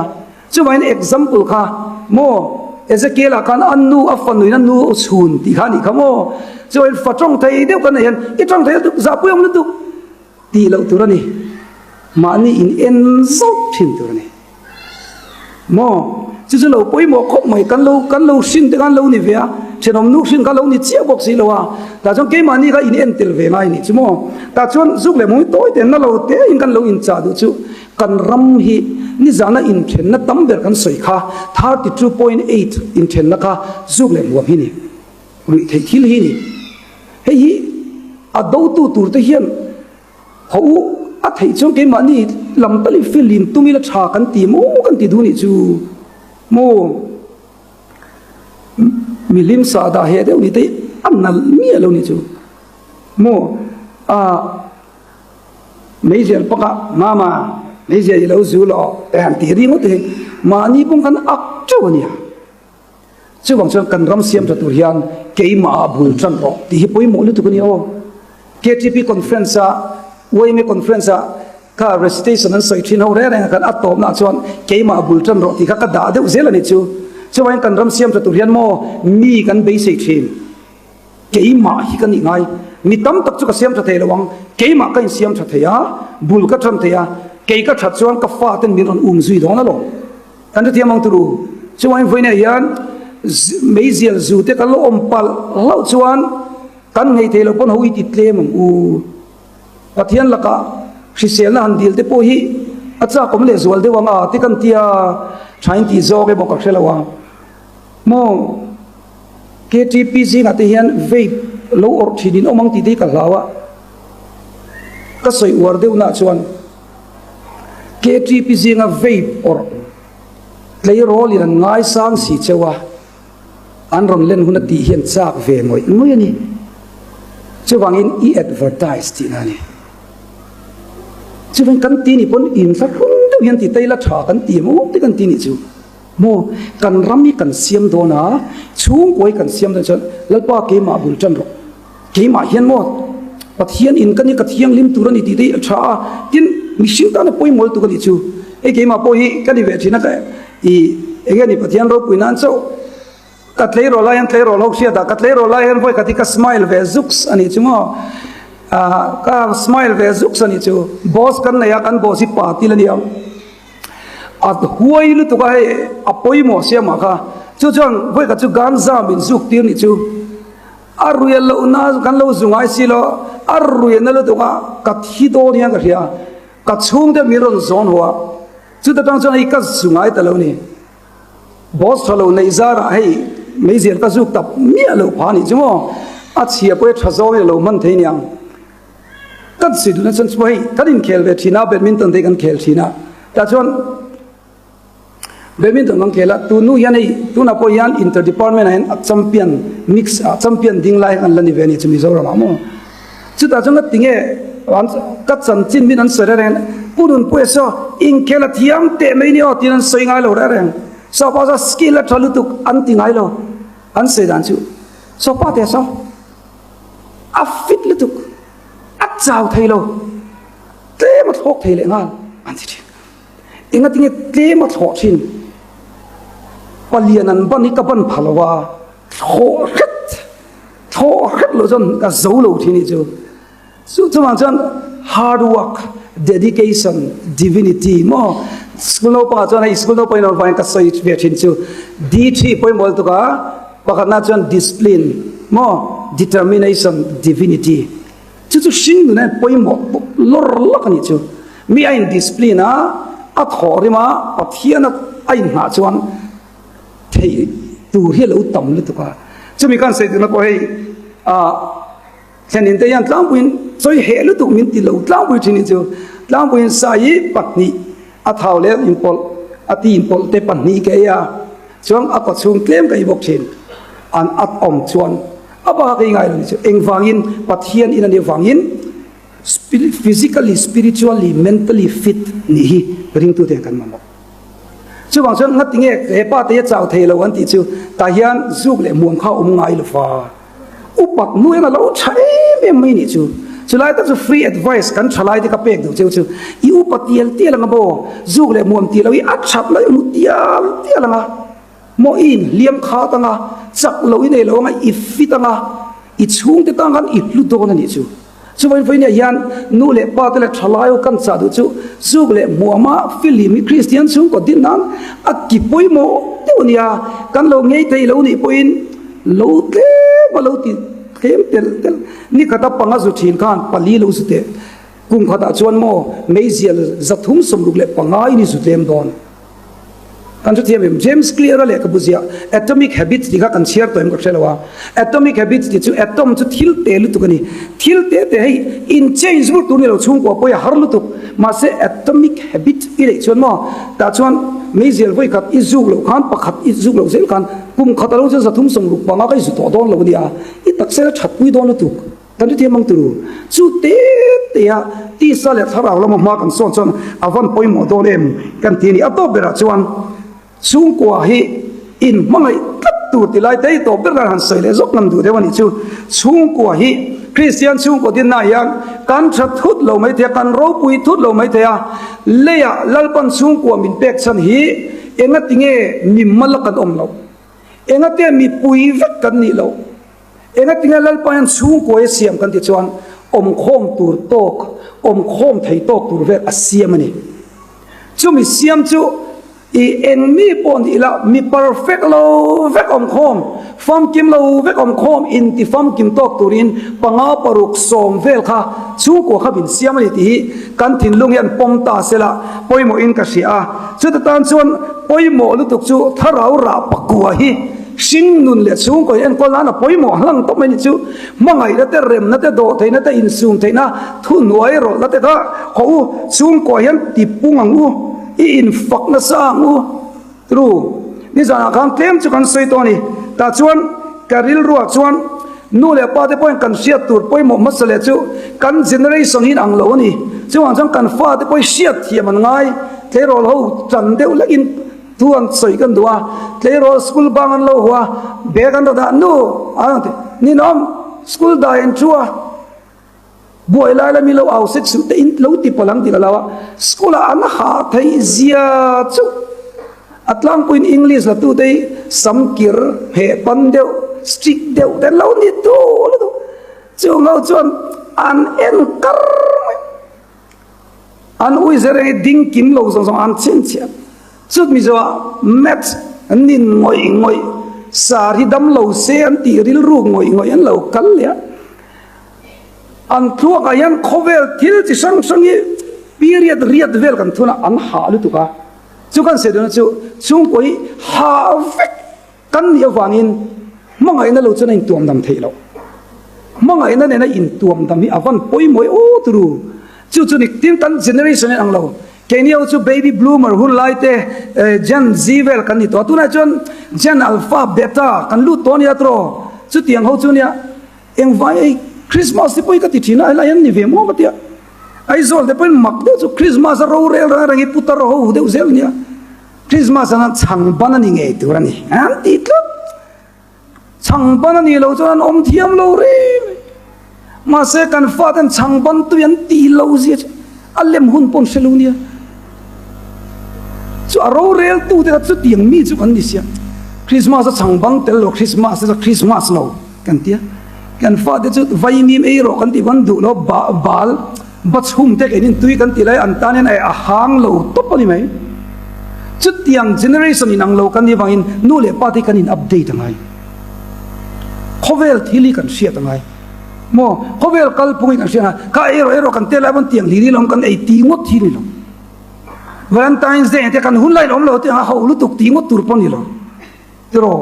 Chuvangin example kha maw Ezekiel-ah khan a nu a fanuin a nu chhun tih kha a nih kha maw? Chuvangin fa tawng thei deuh kan neih hian i tawng thei lutuk, zahpui awm lutuk tih loh tur a ni. Mahni in en zauh thin tur a ni. Maw? Chu chu lo pawimawh khawp mai, kan lo kan lo hrin te khan lo ni ve a, thenawm nu hrin kha lo ni chiah bawk si lo a, tah chuan keimahni kha in en tel ve ngai a nih chu maw? Tah chuan zuk leh hmawng hi tawi ten na lo te in kan lo inchah duh chu Kan ram hi nizana inthenna tam ber kan sawi kha 32.8 inthenna kha zuk leh hmuam hi ni, ruih theih thil hi ni. Hei hi a dotu tur te hian haw u a theih chuan keimahni lam talin feel in tum ila tha kan ti maw kan ti duh nih chu maw mihlim sahdah heh deuh ni te hi a nalh miah lo nih chu maw a. Meizial pakah Mama, meizial i lo zu lo te han tih ringawt hi mahni pawng kan ak teuh a nia. Chuvang chuan kan ram siam tha tur hian keimah ah bul tan rawh tih hi pawimawh lutuk a nia aw. KTP conference ah, YMA conference ah kha recitation an sawi thin ho reng reng ah khan a tawpna ah chuan keimah ah bul tan rawh tih kha ka dah deuh zel a ni chu. Chuvangin kan ram siam tha tur hian maw mi kan beisei thin. Keimah hi ka nih ngai. Mi tam tak chu ka siam tha thei lo ang. Keimah ka insiam tha thei a, bul ka tan thei a, kei ka that chuan ka faten min rawn um zui dawn alawm. Kan hrethiam ang turu. Chuvangin vawiinah hian meizial zu te kan lo awm palh hlauh chuan kan nghei thei lo pawn ho i ti tlem ang u. Pathian lakah hriselna han dil te pawh hi a chak awm leh zual deuh ang a ti kan tia thain tih zawk emaw ka hre lo a. Maw KTP zingah te hian vape lo awrh thin in awm ang tih te hi ka hlau a. Ka sawi uar deuh nah chuan KTP zinga vape awrh tleirawl in an ngaisang si cheu a. An rawn len hun a tih hian chak ve ngawih ngawih a ni. Chuvangin i advertise tihna a ni. Chuvangin kan ti nih pawn inthlahrung deuh hian ti ta ila tha kan ti em aw te kan ti nih chu. Maw kan ram hi kan siam dawn a, chhungkaw hi kan siam dawn chuan Lalpa keimah bul tan rawh. Keimah hian maw Pathian in ka ni ka thianghlim tur a ni tih te hi a tha a, tin mihring tana pawimawlh tuk a nih chu. Hei keimah pawh hi ka ni ve thin a ka i eng nge ni Pathian ropui nan chauh ka tleirawl lai hian tleirawl ho hriat ah ka tleirawl lai hian vawi khat hi ka smile ve zuks a nih chu maw ah ka smile ve zuks a nih chu boss kan nei a kan boss hi pa til a nia a huai lutuk a hei a pawimawh siamah kha chu chuan vawi khat chu ganza min zuk tir nih chu. A ruia lohna kan lo zu ngai si lo, a ruia na lutuk a, ka thi dawn hian ka hria, ka chhungte min rawn zawn haw a, chuta tang chuan hei ka zu ngai ta lo ni. Boss tha lo neih zarah hei meizial ka zuk tap miah loh pha nih chu maw, a chhia pawh hi tha zawngin a lo hman thei niang. Kan si duhna chuan chu hei kan inkhel ve thin a, badminton te hi kan khel thin a, tah chuan. Badminton kan khel a, tun hnu hian hei tunah pawh hian inter department ah hian a champion mix ah champion ding lai an la ni ve a ni chu Mizoram ah maw. Chutah chuan ka ti nge an ka chanchin min an sawi reng reng Pu Nunpuia saw inkhel a thiam teh mai ni aw tiin an sawi ngai lo reng reng. Sawpa saw skill a tha lutuk an ti ngai lo an sawi dan chu sawpa te saw a fit lutuk a chau thei lo tlem a thlawk thei leh nghal an ti thin. Engatinge tlem a thlawh thin? Palian an ban hi ka ban pha lo a, thlawh hret, thlawh hret lo chuan ka zo lo thin hi chu. Chu chuvang chuan hard work, dedication, divinity maw school naupangah chuan hei school naupang in awm vangin ka sawi ve thin chu D3 pawimawh lutuk a, pakhatna chuan discipline maw determination, divinity. Chu chu hring nuna pawimawh lawr lawk a nih chu. Mi a in discipline a, a thawh rim a, Pathian a a inhnah chuan theih tur hi a lo tam lutuk a. Chumi khan sawi duhna pawh hei ah thlenin te hian tlangpuiin chawi heh lutuk min ti lo tlangpui thin hi chu tlangpuiin sa hi pahnih a thau leh inpawlh a ti inpawlh te pahnih ka ei a chuan a kawchhung tlem ka ei bawk thin an at awm chuan A bak ei ngai lo ni chu engvangin Pathian in a nih avangin physically, spiritually, mentally fit nih hi ringtute hian kan mamawh. Chuvang chuan ngati nge he pa te hi a chau thei lo an tih chu tah hian zuk leh hmuam kha a awm ngai lo fa. Upat hnu hian a lo tha em em mai nih chu. Chulai tak chu free advice kan tha lai te ka pek duh cheu chu i upa tial tial anga maw zuk leh hmuam tih lo hi a that lai hmu tial tial anga. Maw i inhliam khat anga, chak lo i nei lo anga, i fit anga, i chhungte tan khan i hlu dawn a nih chu. Chuvain vawinia hian nu leh pa te leh thalai ho kan chah duh chu zuk leh hmuama filim hi Kristian chhungkaw din nan a ki pawimawh deuh a nia, kan lo ngei thei lo nih pawhin lo tlem a lo ti tlem telh telh. Nikhata panga zu thin khan pali lo zu teh. Kum khatah chuan maw meizial 365 in i zu tlem dawn. Kan hrethiam em? James Clear-a lehkhabu ziah Atomic Habits tih kha kan chhiar tawh em ka hre lo a. Atomic Habits tih chu atom chu thil te lutuk a ni. Thil te te hei in change vur tur ni lo chhungkua pawh hi a har lutuk. Mahse Atomic Habit i neih chuan maw tah chuan meizial vawi khat i zuk loh khan pakhat i zuk loh zel khan kum khat alo chuan 365 ka i zu tawh dawn lo a nia. I taksa ila thatpui dawn lutuk. Kan hrethiam ang turu. Chu te te a tisa leh thlarau lama hma kan sawn chuan a van pawimawh dawn em kan ti a ni. A tawp berah chuan chhungkua hi in hmangaih tlat tur ti lai te hi tawp ber kan han sawi leh zawk ngam duh deuh a nih chu. Chhungkua hi Kristian chhungkaw dinna hian kan tha thut lo mai thei a, kan ropui thut lo mai thei a. Leiah Lalpan chhungkua min pek chhan hi engatinge mi mal a kan awm loh? Engatinge mipui vek kan nih loh? Engatinge Lalpa hian chhungkuai a siam kan tih chuan awmkhawm tur tawk, awmkhawm thei tawk tur vel a siam a ni. Chumi siam chu i eng mi pawh ni ila mi perfect lo vek awmkhawm, famkim lo vek awmkhawm inti famkim tawk turin panga paruk sawm vel kha chhungkua kha min siam a ni tih hi kan thinlung hian pawm ta sela pawimawhin ka hria a. Chuta tan chuan pawimawh lutuk chu thlarau rah pakua hi Hring nun leh chhungkaw enkawl nan a pawimawh hlang tawp mai ni chu. Hmangaihna te, remna te, dawhtheihna te, insum theihna, thuhnuai rawlhna te kha haw u, chhungkaw hian ti pung ang u, i infak nasa ang u. True. Nizanah khan tlem chu kan sawi tawh a ni. Tah chuan ka rilruah chuan nu leh pa te pawhin kan hriat tur pawimawh hmasa leh chu kan generation hi in ang lo a ni. Chuvang chuan kan fate pawhin hriat thiam an ngai. Tleirawl ho tan deuh lekin Thu an sawi kan duh a, tleirawl school bang an lo hua, bag an rawn dah nu an rawn ti, ninawm school dai an thu a, buai lai lami lo au sek suh te in lo ti palh ang tih ka lo a, school ah an hah theih zia chu a tlangpuiin English la tute hi sam kir hmeh pan deuh strict deuh te an lo ni duh lutuk, chung ho chuan an en kar mai. An ui zer hi ding kim lo zawng zawng an chhinchhiah. Chut Mizo ah Maths an nin ngawih ngawih, sar hi dam lo se an tih rilruk ngawih ngawih an lo kal leh a. An thluak ah hian khawvel thil chi hrang hrang hi period riat vel kan thun a, an hah lutuk a. Chu kan sawi duhna chu chhungkaw hi hah vek. Kan nih avangin hmangaihna lo chuan a intuam dam theih loh. Hmangaihna nena intuam dam hi a van pawimawih aw turu. Chu chu ni tin kan generation in ang lo. Keini ho chu baby bloomer hun lai te Gen Z vel kan ni tawh a. Tunah chuan Gen Alpha, Beta kan lut tawh a nia tiraw. Chutiang ho chu nia engvai ei Christmas te pawh hi ka ti thin a, helai hian ni ve maw ka tia. Aizawl te pawhin mak deuh chu Christmas a rorel reng reng hi putar ho deuh zel nia. Christmas an chhang ban a ni ngei tur a ni an ti tlat. Chhang ban a nih loh chuan an awm thiam lo reng reng. Mahse kan faten chhang ban tui an ti lo zia chu a lem hun pawh an hre lo nia. Chu a rorel tu te kha chutiang mi chu kan ni sia. Christmas a chhang ban tel lo Christmas te chu Christmas lo kan tia. Kan fate chu vaimim ei rawh kan tih khan duh lo bal. Bachhum te keinin tui kan tih lai an tan hian a hang lo tawp a ni mai. Chutiang generation in ang lo kan nih vangin nu leh pa te hi kan in update a ngai. Khawvel thil hi kan hriat a ngai. Maw? Khawvel kalphung hi kan hriat a ngai. Kha ei rawh ei rawh kan tel lai pawn tiang hlir hi lawm kan ei tih ngawt hi ni lo. Valentine's Day te kan hun laiin awm lo te ang a ho lutuk tih ngawt tur pawh ni lo. Tiraw?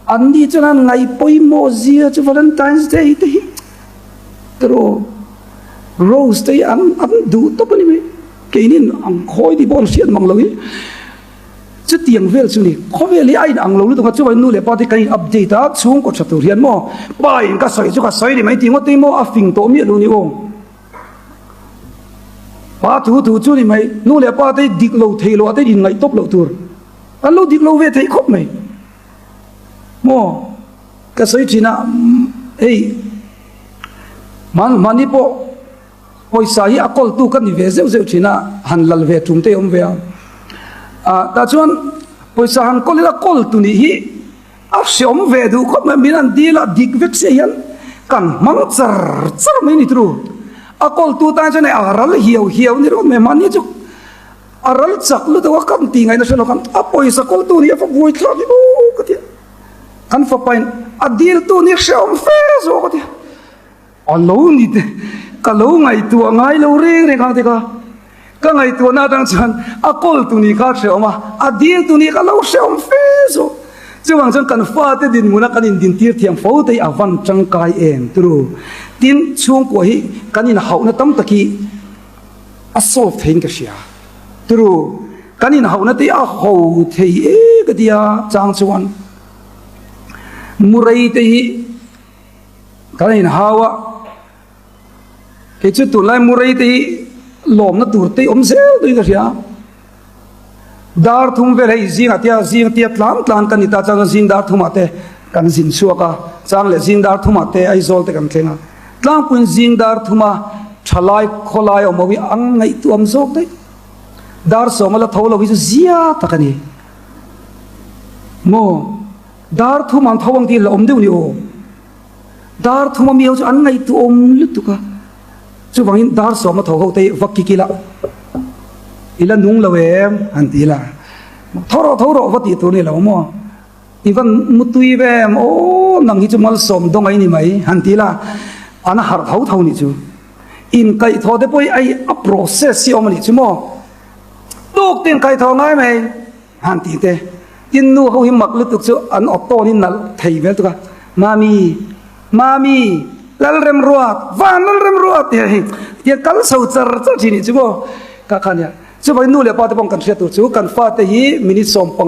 Anni chuan an ngaih pawimawh zia chu Valentine's Day te hi tiraw Rose te hi an an duh tawp a ni mai. Keinin ang khawi tih pawh an hriat mang lo hi. Chutiang vel chu ni. Khawvel hi a in ang lo lutuk a, chuvangin nu leh pa te kan in update a, chhungkaw tha tur hian maw pa in ka sawi chu ka sawi ni mai tih ngawt te hi maw a fing tawh miah lo ni aw. Pa thu thu chu ni mai. Nu leh pa te hi dik lo thei lo ah te in ngaih tawp loh tur. An lo dik lo ve theih khawp mai. Maw ka sawi thin a hei hman hmani pawh pawisa hi a kawltu ka ni ve zeuh zeuh thin a han lal ve tum te awm ve a ah tah chuan pawisa han kawl ila kawl tu nih hi a hreawm ve duh khawp mai min an dil a dik vek se hian kan hmang char char mai ni turu a kawltu tan chuan hei a ral hiau hiau ni ringawt mai mahni chu A ral chak lutuk a kan tih ngaihna hre lo khan a pawisa kawltu nih a va buai thlak hi aw ka ti a. Kan fapain a diltu nih hrehawm fe zawk a ti a. A lo ni te ka lo ngaihtuah ngai lo reng reng ang te kha. Ka ngaihtuahna atang chuan a kawltu nih kha a hrehawm a, a diltu nih kha a lo hrehawm fe zawk. Chuvang chuan kan fate dinhmuna kan indintir thiam fo te hi a van tangkai em turu. Tin, chhungkua hi kan inhauhna tam tak hi A solve theiin ka hria. Turu, kan inhauhna te a ho thei e ka ti a, chang chuan Murray te hi kan inhau a, kei chu tunlai Murray te hi lawmna tur te awm zel tuin ka hria. Dar thum vel hei zingah tia zing tia tlan tlan kan ni ta chang chuan zing dar thumah te kan zin chhuak a, chang leh zing dar thumah te Aizawl te kan thleng a. Tlangpuiin zing dar thuma thalai khawlai awm ho hi ang ngaihtuam zawk daih. Dar sawma la tho lo hi chu zia tak a ni. Maw? Dar thum ang tho ang tih la awm deuh ni aw. Dar thuma mi ho chu an ngaihtuahawm lutuk a, chuvangin dar sawma tho ho te hi va kik ila, i la nung lo em han ti ila, tho rawh tho rawh va tih tur ni lo maw, i van mutui ve em aw nang hi chu malsawm dawng ai ni mai han ti ila, an harh tho tho nih chu. Inkaihthawh te pawh hi ai a process hi awm a nih chu maw, tuk tin kaihthawh ngai mai. Han tih te, tin nu ho hi mak lutuk chu an awt tawn in nalh thei vel tuk a, Mami, Mami, Lalremruat, Van Lalremruat tih hi tiang kal chho char char thin nih chu maw ka kha nia. Chuvangin nu leh pa te pawh kan hriat tur chu kan fate hi minute 15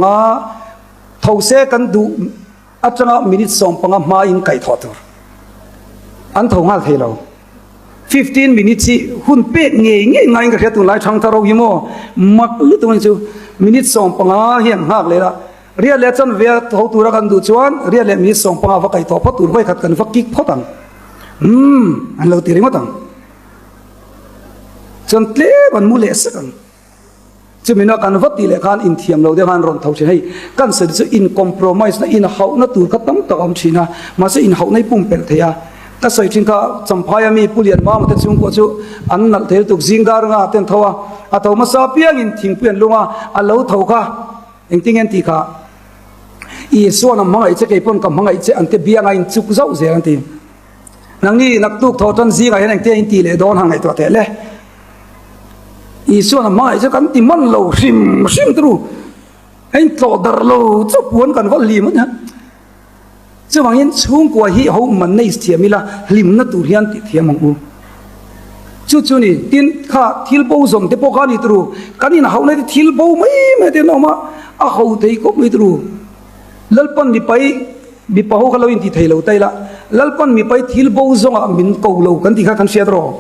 tho se kan duh atanga minute 15 hma in kaih thawh tur an tho nghal thei lo. 15 minutes hi hun pek ngei ngei ngaiin ka hria tunlai thangthar ho hi maw mak lutuk ani chu minute 15 hian nghak leh la riat leh chanve a tho tura kan duh chuan riat leh minute 15 va kaih tawh phawt tur vawikhat kan va kick phawt ang umm an lo ti ringawt ang chuan tlem an mu leh sek ang. Chumi na kan va tih leh khan inthiam lo deuh khan rawn tho thin. Hei kan sawi chu in compromise na inhauhna tur kha tam tak a awm thin a, mahse inhauhna hi pumpelh thei a. Ka sawi thin kha Champhaia mi Pu Lianmama te chhungkua chu an nalh thei lutuk zing dar nga ten tho a, a tho hmasa apiangin thingpui an lung a, a lo tho kha engtin nge an tih kha Isuan a hmangaih che kei pawn ka hmangaih che an te bianga inchuk zauh zel an ti. Nangni naktuk tho tan zingah hian engtin a intih leh dawn han ngaihtuah teh le. Isuan a hmangaih chu kan ti man lo hrim hrim turu a intlawh darh lo chu puan kan va hlim a nia. Chuvangin chhungkua hi ho man nei thiam ila hlimna tur hian ti thiam ang u. Chu chu ni tin kha thil bo zawm te pawh kha ni turu kan inhauhna te thil bo mai mai te an awm a, a ho thei khawp mai turu. Lalpan mipai mipa ho kha lo inti thei lo ta ila Lalpan mipai thil bo zawngah min ko lo kan tih kha kan hriat rawh.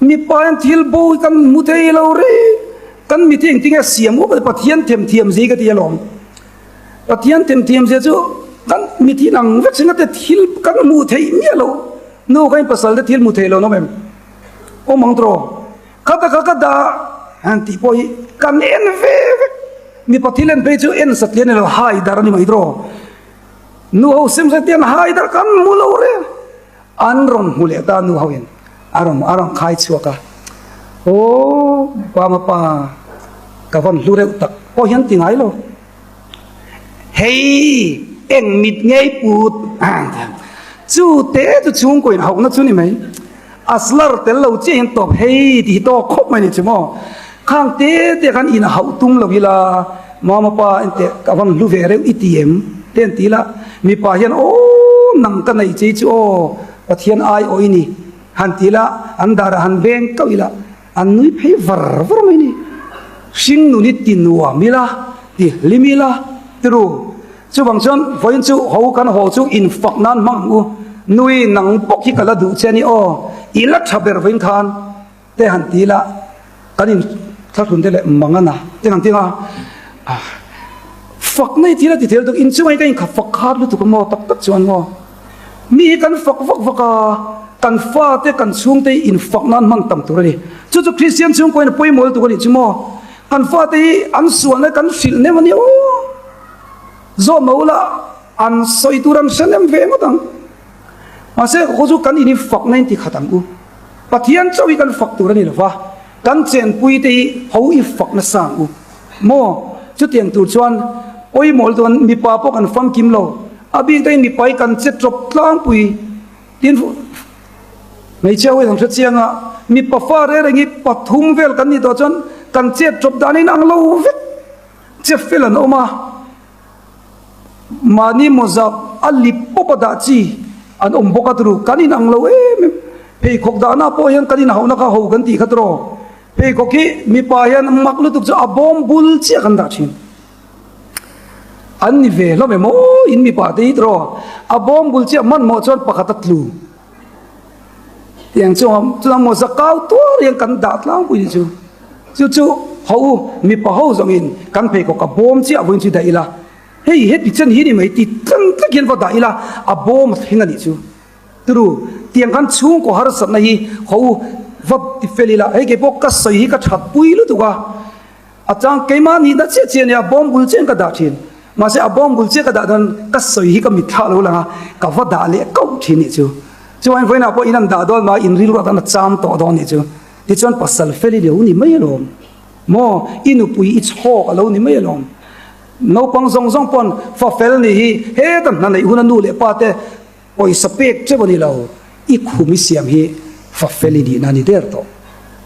Mipa hian thil bo hi kan hmu thei lo reng. Kan mit hi engtin nge siam uap a Pathian themthiam zia hi ka ti alawm. Pathian themthiam zia chu kan mit hi nang vek singa te thil kan hmuh theih miah loh. Nu kha in pasal te thil hmu thei lo an awm em? Awm ang tawh. Khata kha ka dah han tih pawh hi kan en ve vek. Mipa thil en phei chu en satlian ni lo hai dar a ni mai tawh. Nu ho sem se tiang hai dar kan hmu lo reng. An rawn hmu leh ta nu ho in a rawn a rawn khai chhuak a, Aw Pama pa ka vawn hlu reuh tak pawh hian ti ngai lo. Hei eng mit ngei put chu te chu chhungkaw in hauhna chu ni mai. A slar tel lo chiah hian tawp hei tih hi tawk khawp mai ni chu maw. Khang te te khan in hauh tum lo ila Mama pa enteh ka vawn hlu ve reuh i ti em? Te an ti la, mipa hian aw nang ka nei chei chu aw Pathian ai aw i ni han ti la, an darah han veng kauh ila an nui phei var var mai ni. Hring nun i ti nuam ila, ti hlim ila ti ru. Chuvang chuan vawiin chu ho kan haw chu infak nan hmang ang u, nui nang bawk hi ka la duh che a ni aw, i la tha ber vawiin khan. Te han ti ila kan in thlahlun te leh mang ana te han ti anga fak nei thil a ti thei lutuk in chungah hian ka in kha fak khat lutuk a maw tak tak chuan maw mi hi kan fak vak vak a kan fa te kan chhung te hi in fak nan hman tam tur a ni chu chu Kristian chhungkaw hian a pawimawh lutuk a nih chu maw kan fa te hi an sualna kan hrilh nem a nia aw zawm lo ula an sawi tur an hre nem ve ngawt ang mahse khaw chu kan in hi fakna in ti khat ang u. Pathian chauh hi kan fak tur a ni lo va, kan chenpui te hi ho i fak nasa ang u maw? Chutiang tur chuan pawimawh lutuk an mipa pawh kan famkim lo, a bik takin mipa hi kan che tawp tlangpui tin hmeichhia ho hi kan hre chiang a, mipa fa reng reng hi pathum vel kan nih tawh chuan kan chet tawp dan a inang lo vek, che fel an awm a. Mahni mawza a lip pawp a dah chi an awm bawk a turu kan inang lo em em. Pheikhawk dahna pawh hian kan inhauhna kha ho kan tih kha tawh. Pheikhawk hi mipa hian mak lutuk chu a bawm bul chiah kan dah thin. An ni ve hlawm em aw in mipa te hi tawh. A bawm bul chiah hmanhmawh chuan pakhat a tlu. Tiang chu chuan mawza kau tuar hian kan dah tlangpui ni chu. Chu chu ho u mipa ho zawngin kan pheikhawk a bawm chiah vawiin chu dah ila hei heti chen hi ni mai ti tlang tlang hian va dah ila a bawm a thleng a nih chu. Turu tiang khan chhungkaw harsatna hi ho u va ti fel ila hei keipawh ka sawi hi ka that pui lutuk a. A chang keimah nihna chiah chiah nia bawm bul chiah in ka dah thin. Mahse a bawm bul chiah ka dah dawn ka sawi hi ka mitthlah lo lang a, ka va dah leh kauh thin nih chu. Chuan vawiinah pawh in an dah dawn mah in rilru atan a cham tawh dawn nih chu. Tichuan pasal fel i lo ni mai alawm. Maw i nupui i chhawk a lo ni mai alawm. Naupang zawng zawng pawn fa fel nih hi heta hna neih huna nu leh pa te pawisa pek teuh a ni lo. I khum i siam hi fa fel i nihna a ni der tawh.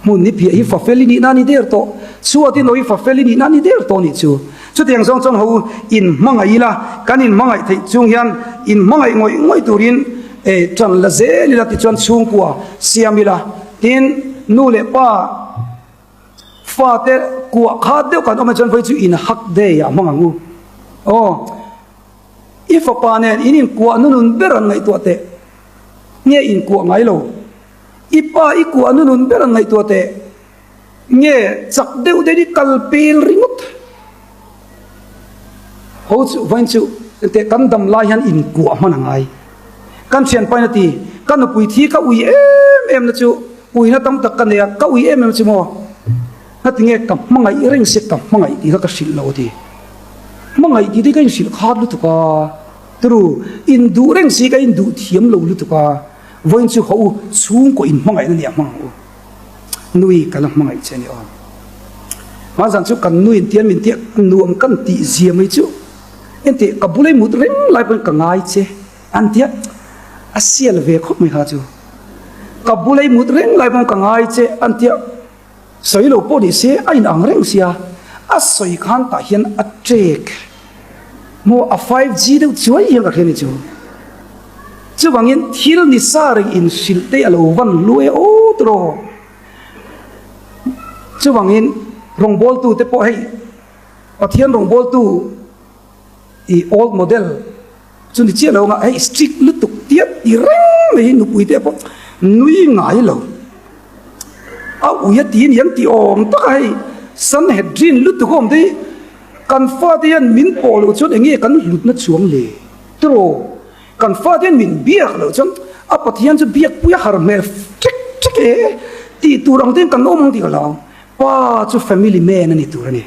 Hmun i phiah hi fa fel i nihna a ni der tawh. Chhuat i nawi fa fel i nihna a ni der tawh nih chu. Chutiang zawng chuan ho in hmangaih ila, kan in hmangaih theih chung hian in hmangaih ngawih ngawih turin e tan la zel ila tichuan chhungkua siam ila. Tin, nu leh pa fate kuah khat deuh kan awm ah chuan vawi chu in hak day ah hmang ang u. Aw, i fapa nen in inkuah nunun ber an ngaihtuah teh. Nge inkuah ngai lo? I pa i kuah nunun ber an ngaihtuah teh. Nge chak deuh deuh i kal pel ringawt. Ho chu vawiin chu teh kan dam lai hian inkuah hman a ngai. Kan thianpain a ti, ka nupui thi ka ui em em na chu uina tam tak ka nei a, ka ui em em chu maw? Ngatinge ka hmangaih reng se ka hmangaih tih kha ka hrilh lo a ti. Hmangaih tih te ka inhrilh khat lutuk a, turu induh reng si ka induh thiam lo lutuk a, vawiin chu haw u chhungkaw inhmangaihna nia hmang ang u. Nui ka la hmangaih che a ni aw. Hmanzan chu kan nuin tian min tih nuam kan tih zia mai chu engtih ka bula i mut reng lai pawhin ka ngai che an tia a sial ve khawp mai kha chu. Ka bula i mut reng lai pawhin ka ngai che an tia. Sawi lo pawh ni se a inang reng sia, a sawi khan tah hian a ṭek maw a 5G deuh chuai hian ka hria ni chu. Chuvangin thil ni sa reng inhrilh te a lo van hlu e aw tiraw. Chuvangin rawngbawltu te pawh hei Pathian rawngbawltu i old model Chu ni chiah lo anga hei strict lutuk tiat ti reng mai hi nupui te pawh nui ngai lo. A ui a ti aniang tih awm tak a hei Sanhedrin lutuk a awm te hi kan fate hian min pawh loh chuan enge kan hlutna chuang le tiraw kan fate hian min biak loh chuan a Pathian chu biak pui a har hmel ṭek ṭek e tih tur ang te hian kan awm ang tih ka hlau. Pa chu family man a ni tur a ni.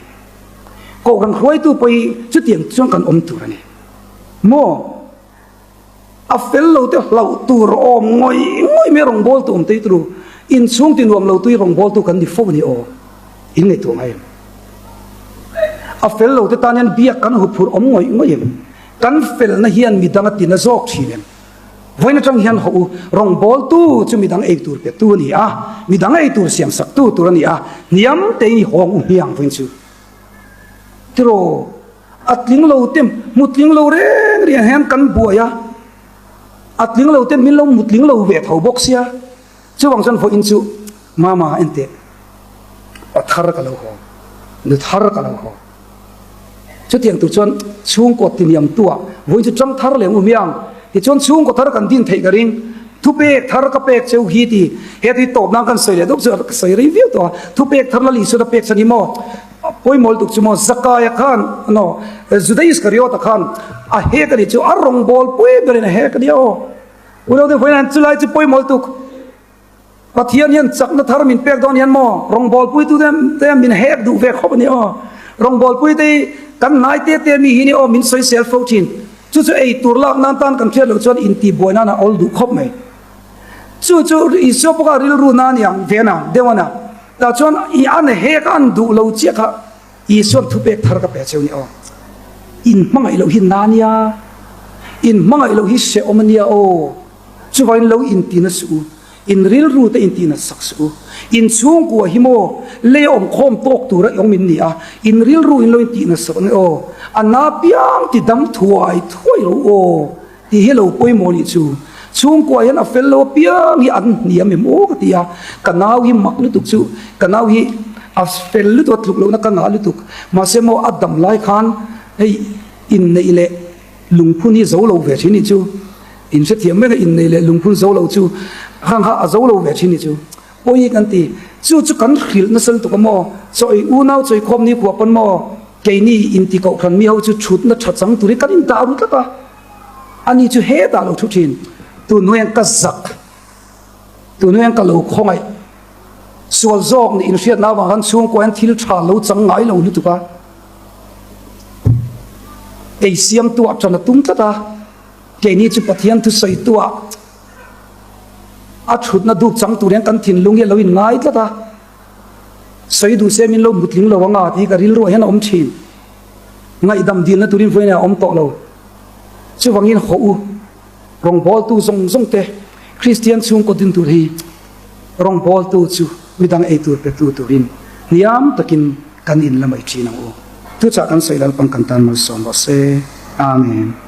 Kohhran hruaitu pawh hi chutiang chuan kan awm tur a ni. Maw? A fel lo te hlauh tur awm ngawih ngawih mai rawngbawltu awm tei turu inchhung ti nuam lo tui rawngbawltu kan ni fo a ni aw. In ngaihtuah ngai em? A fel lo te tan hian biak kan huphurh awm ngawih ngawih em? Kan felna hian midang a tina zawk thin em? Vawiin atang hian hawh u, rawngbawltu chu midang ei tur petu a ni a, midang ei tur siamsaktu tur a ni a, hniam tein i hawng u hmiang vawiin chu. Tiraw? A tling lo te hmu tling lo reng reng hian kan buai a, a tling lo te min lo hmu tling lo ve tho bawk sia. Chuvang chuan vawiin chu mama enteh pa thar ka lo haw, nu thar ka lo haw. Chutiang tur chuan chhungkaw tiniam tuah vawiin chu chang thar leh umiang tichuan chhungkaw thar kan din theih ka ring. Thupek thar ka pek cheu hi ti he tui tawp nan kan sawi leh deuh chu ka sawi rei viau tawh a. Thupek thar Lal Isuan a pek chhan hi maw pawimawh lutuk chu maw Zakaia khan no Juda Iskariota khan a hek a nih chu a rawngbâwl pui berin a hek a nia aw. Unau te vawiin chulai chu pawimawh lutuk. Pathian hian chakna thar min pek dawn hian maw rawngbawlpuitu te min hek duh ve khawp a ni aw. Rawngbawlpuite hi kan hnai te te mi hi ni aw min sawisel fo thin. Chu chu ei tur lak nan tan kan hriat loh chuan intihbuai nan a awl duh khawp mai. Chu chu Isua pawh kha rilru na a ni ang ve na deuh a na. Tah chuan i an hek a an duh lo chiah kha Isua'n thupek thar ka pe cheu ni aw. In hmangaih loh hi na nia, in hmangaih loh hi hrehawm a nia aw. Chuvangin lo inti na suh u, in rilru te inti nat sak suh u. In chhungkua hi maw lei a awm khawm tawk tura i awm in ni a, in rilru in lo intih nat sak ang e aw. A na piang ti dam thuai thuai ro aw tih hi lo pawimawh nih chu. Chhungkua hian a fel lo apiang hi an hniam em aw ka ti a, ka nau hi mak lutuk chu, ka nau hi a fel lutuk a tluk lohna ka ngah lutuk. Mahse maw a dam lai khan hei inneih leh lungphun hi zo lo ve thin nih chu. In hrethiam mek a innei leh lungphun zo lo chu hang kha a zo lo ve thin ni chu pawi kan ti. Chu chu kan hrilh nasa lutuk a maw? Chaw ei unau chawi khawm ni khua pawn maw? Keini inti kohhran mi ho chu thutna tha chang turin kan indah ru tlat a. Ani chu hetah lo thu thin. Tun hnuaiah ka zak. Tun hnuaiah ka lo khawngaih. Sual zawk nih inhriatna avang khan chhungkua hian thil tha lo chang ngai lo lutuk a. Ei siamtu ah tan a tum tlat a. Keini chu Pathian thusawi tuah. A thutna dup chang tur hian kan thinlung hi a lo inngai tlat a, sawi duh se min lo mutling lo anga tih hi ka rilruah hian a awm thin. Ngaihdam dilna turin vawiin a awm tawh lo. Chuvangin haw u, rawngbawltu zawng zawng te Kristian chhungkaw din tur hi rawngbawltu chu midang ei tur petu turin hniam takin kan in la mai thin ang u. Tuchah kan sawi Lalpang kan tan malsawm rawh se. Amen.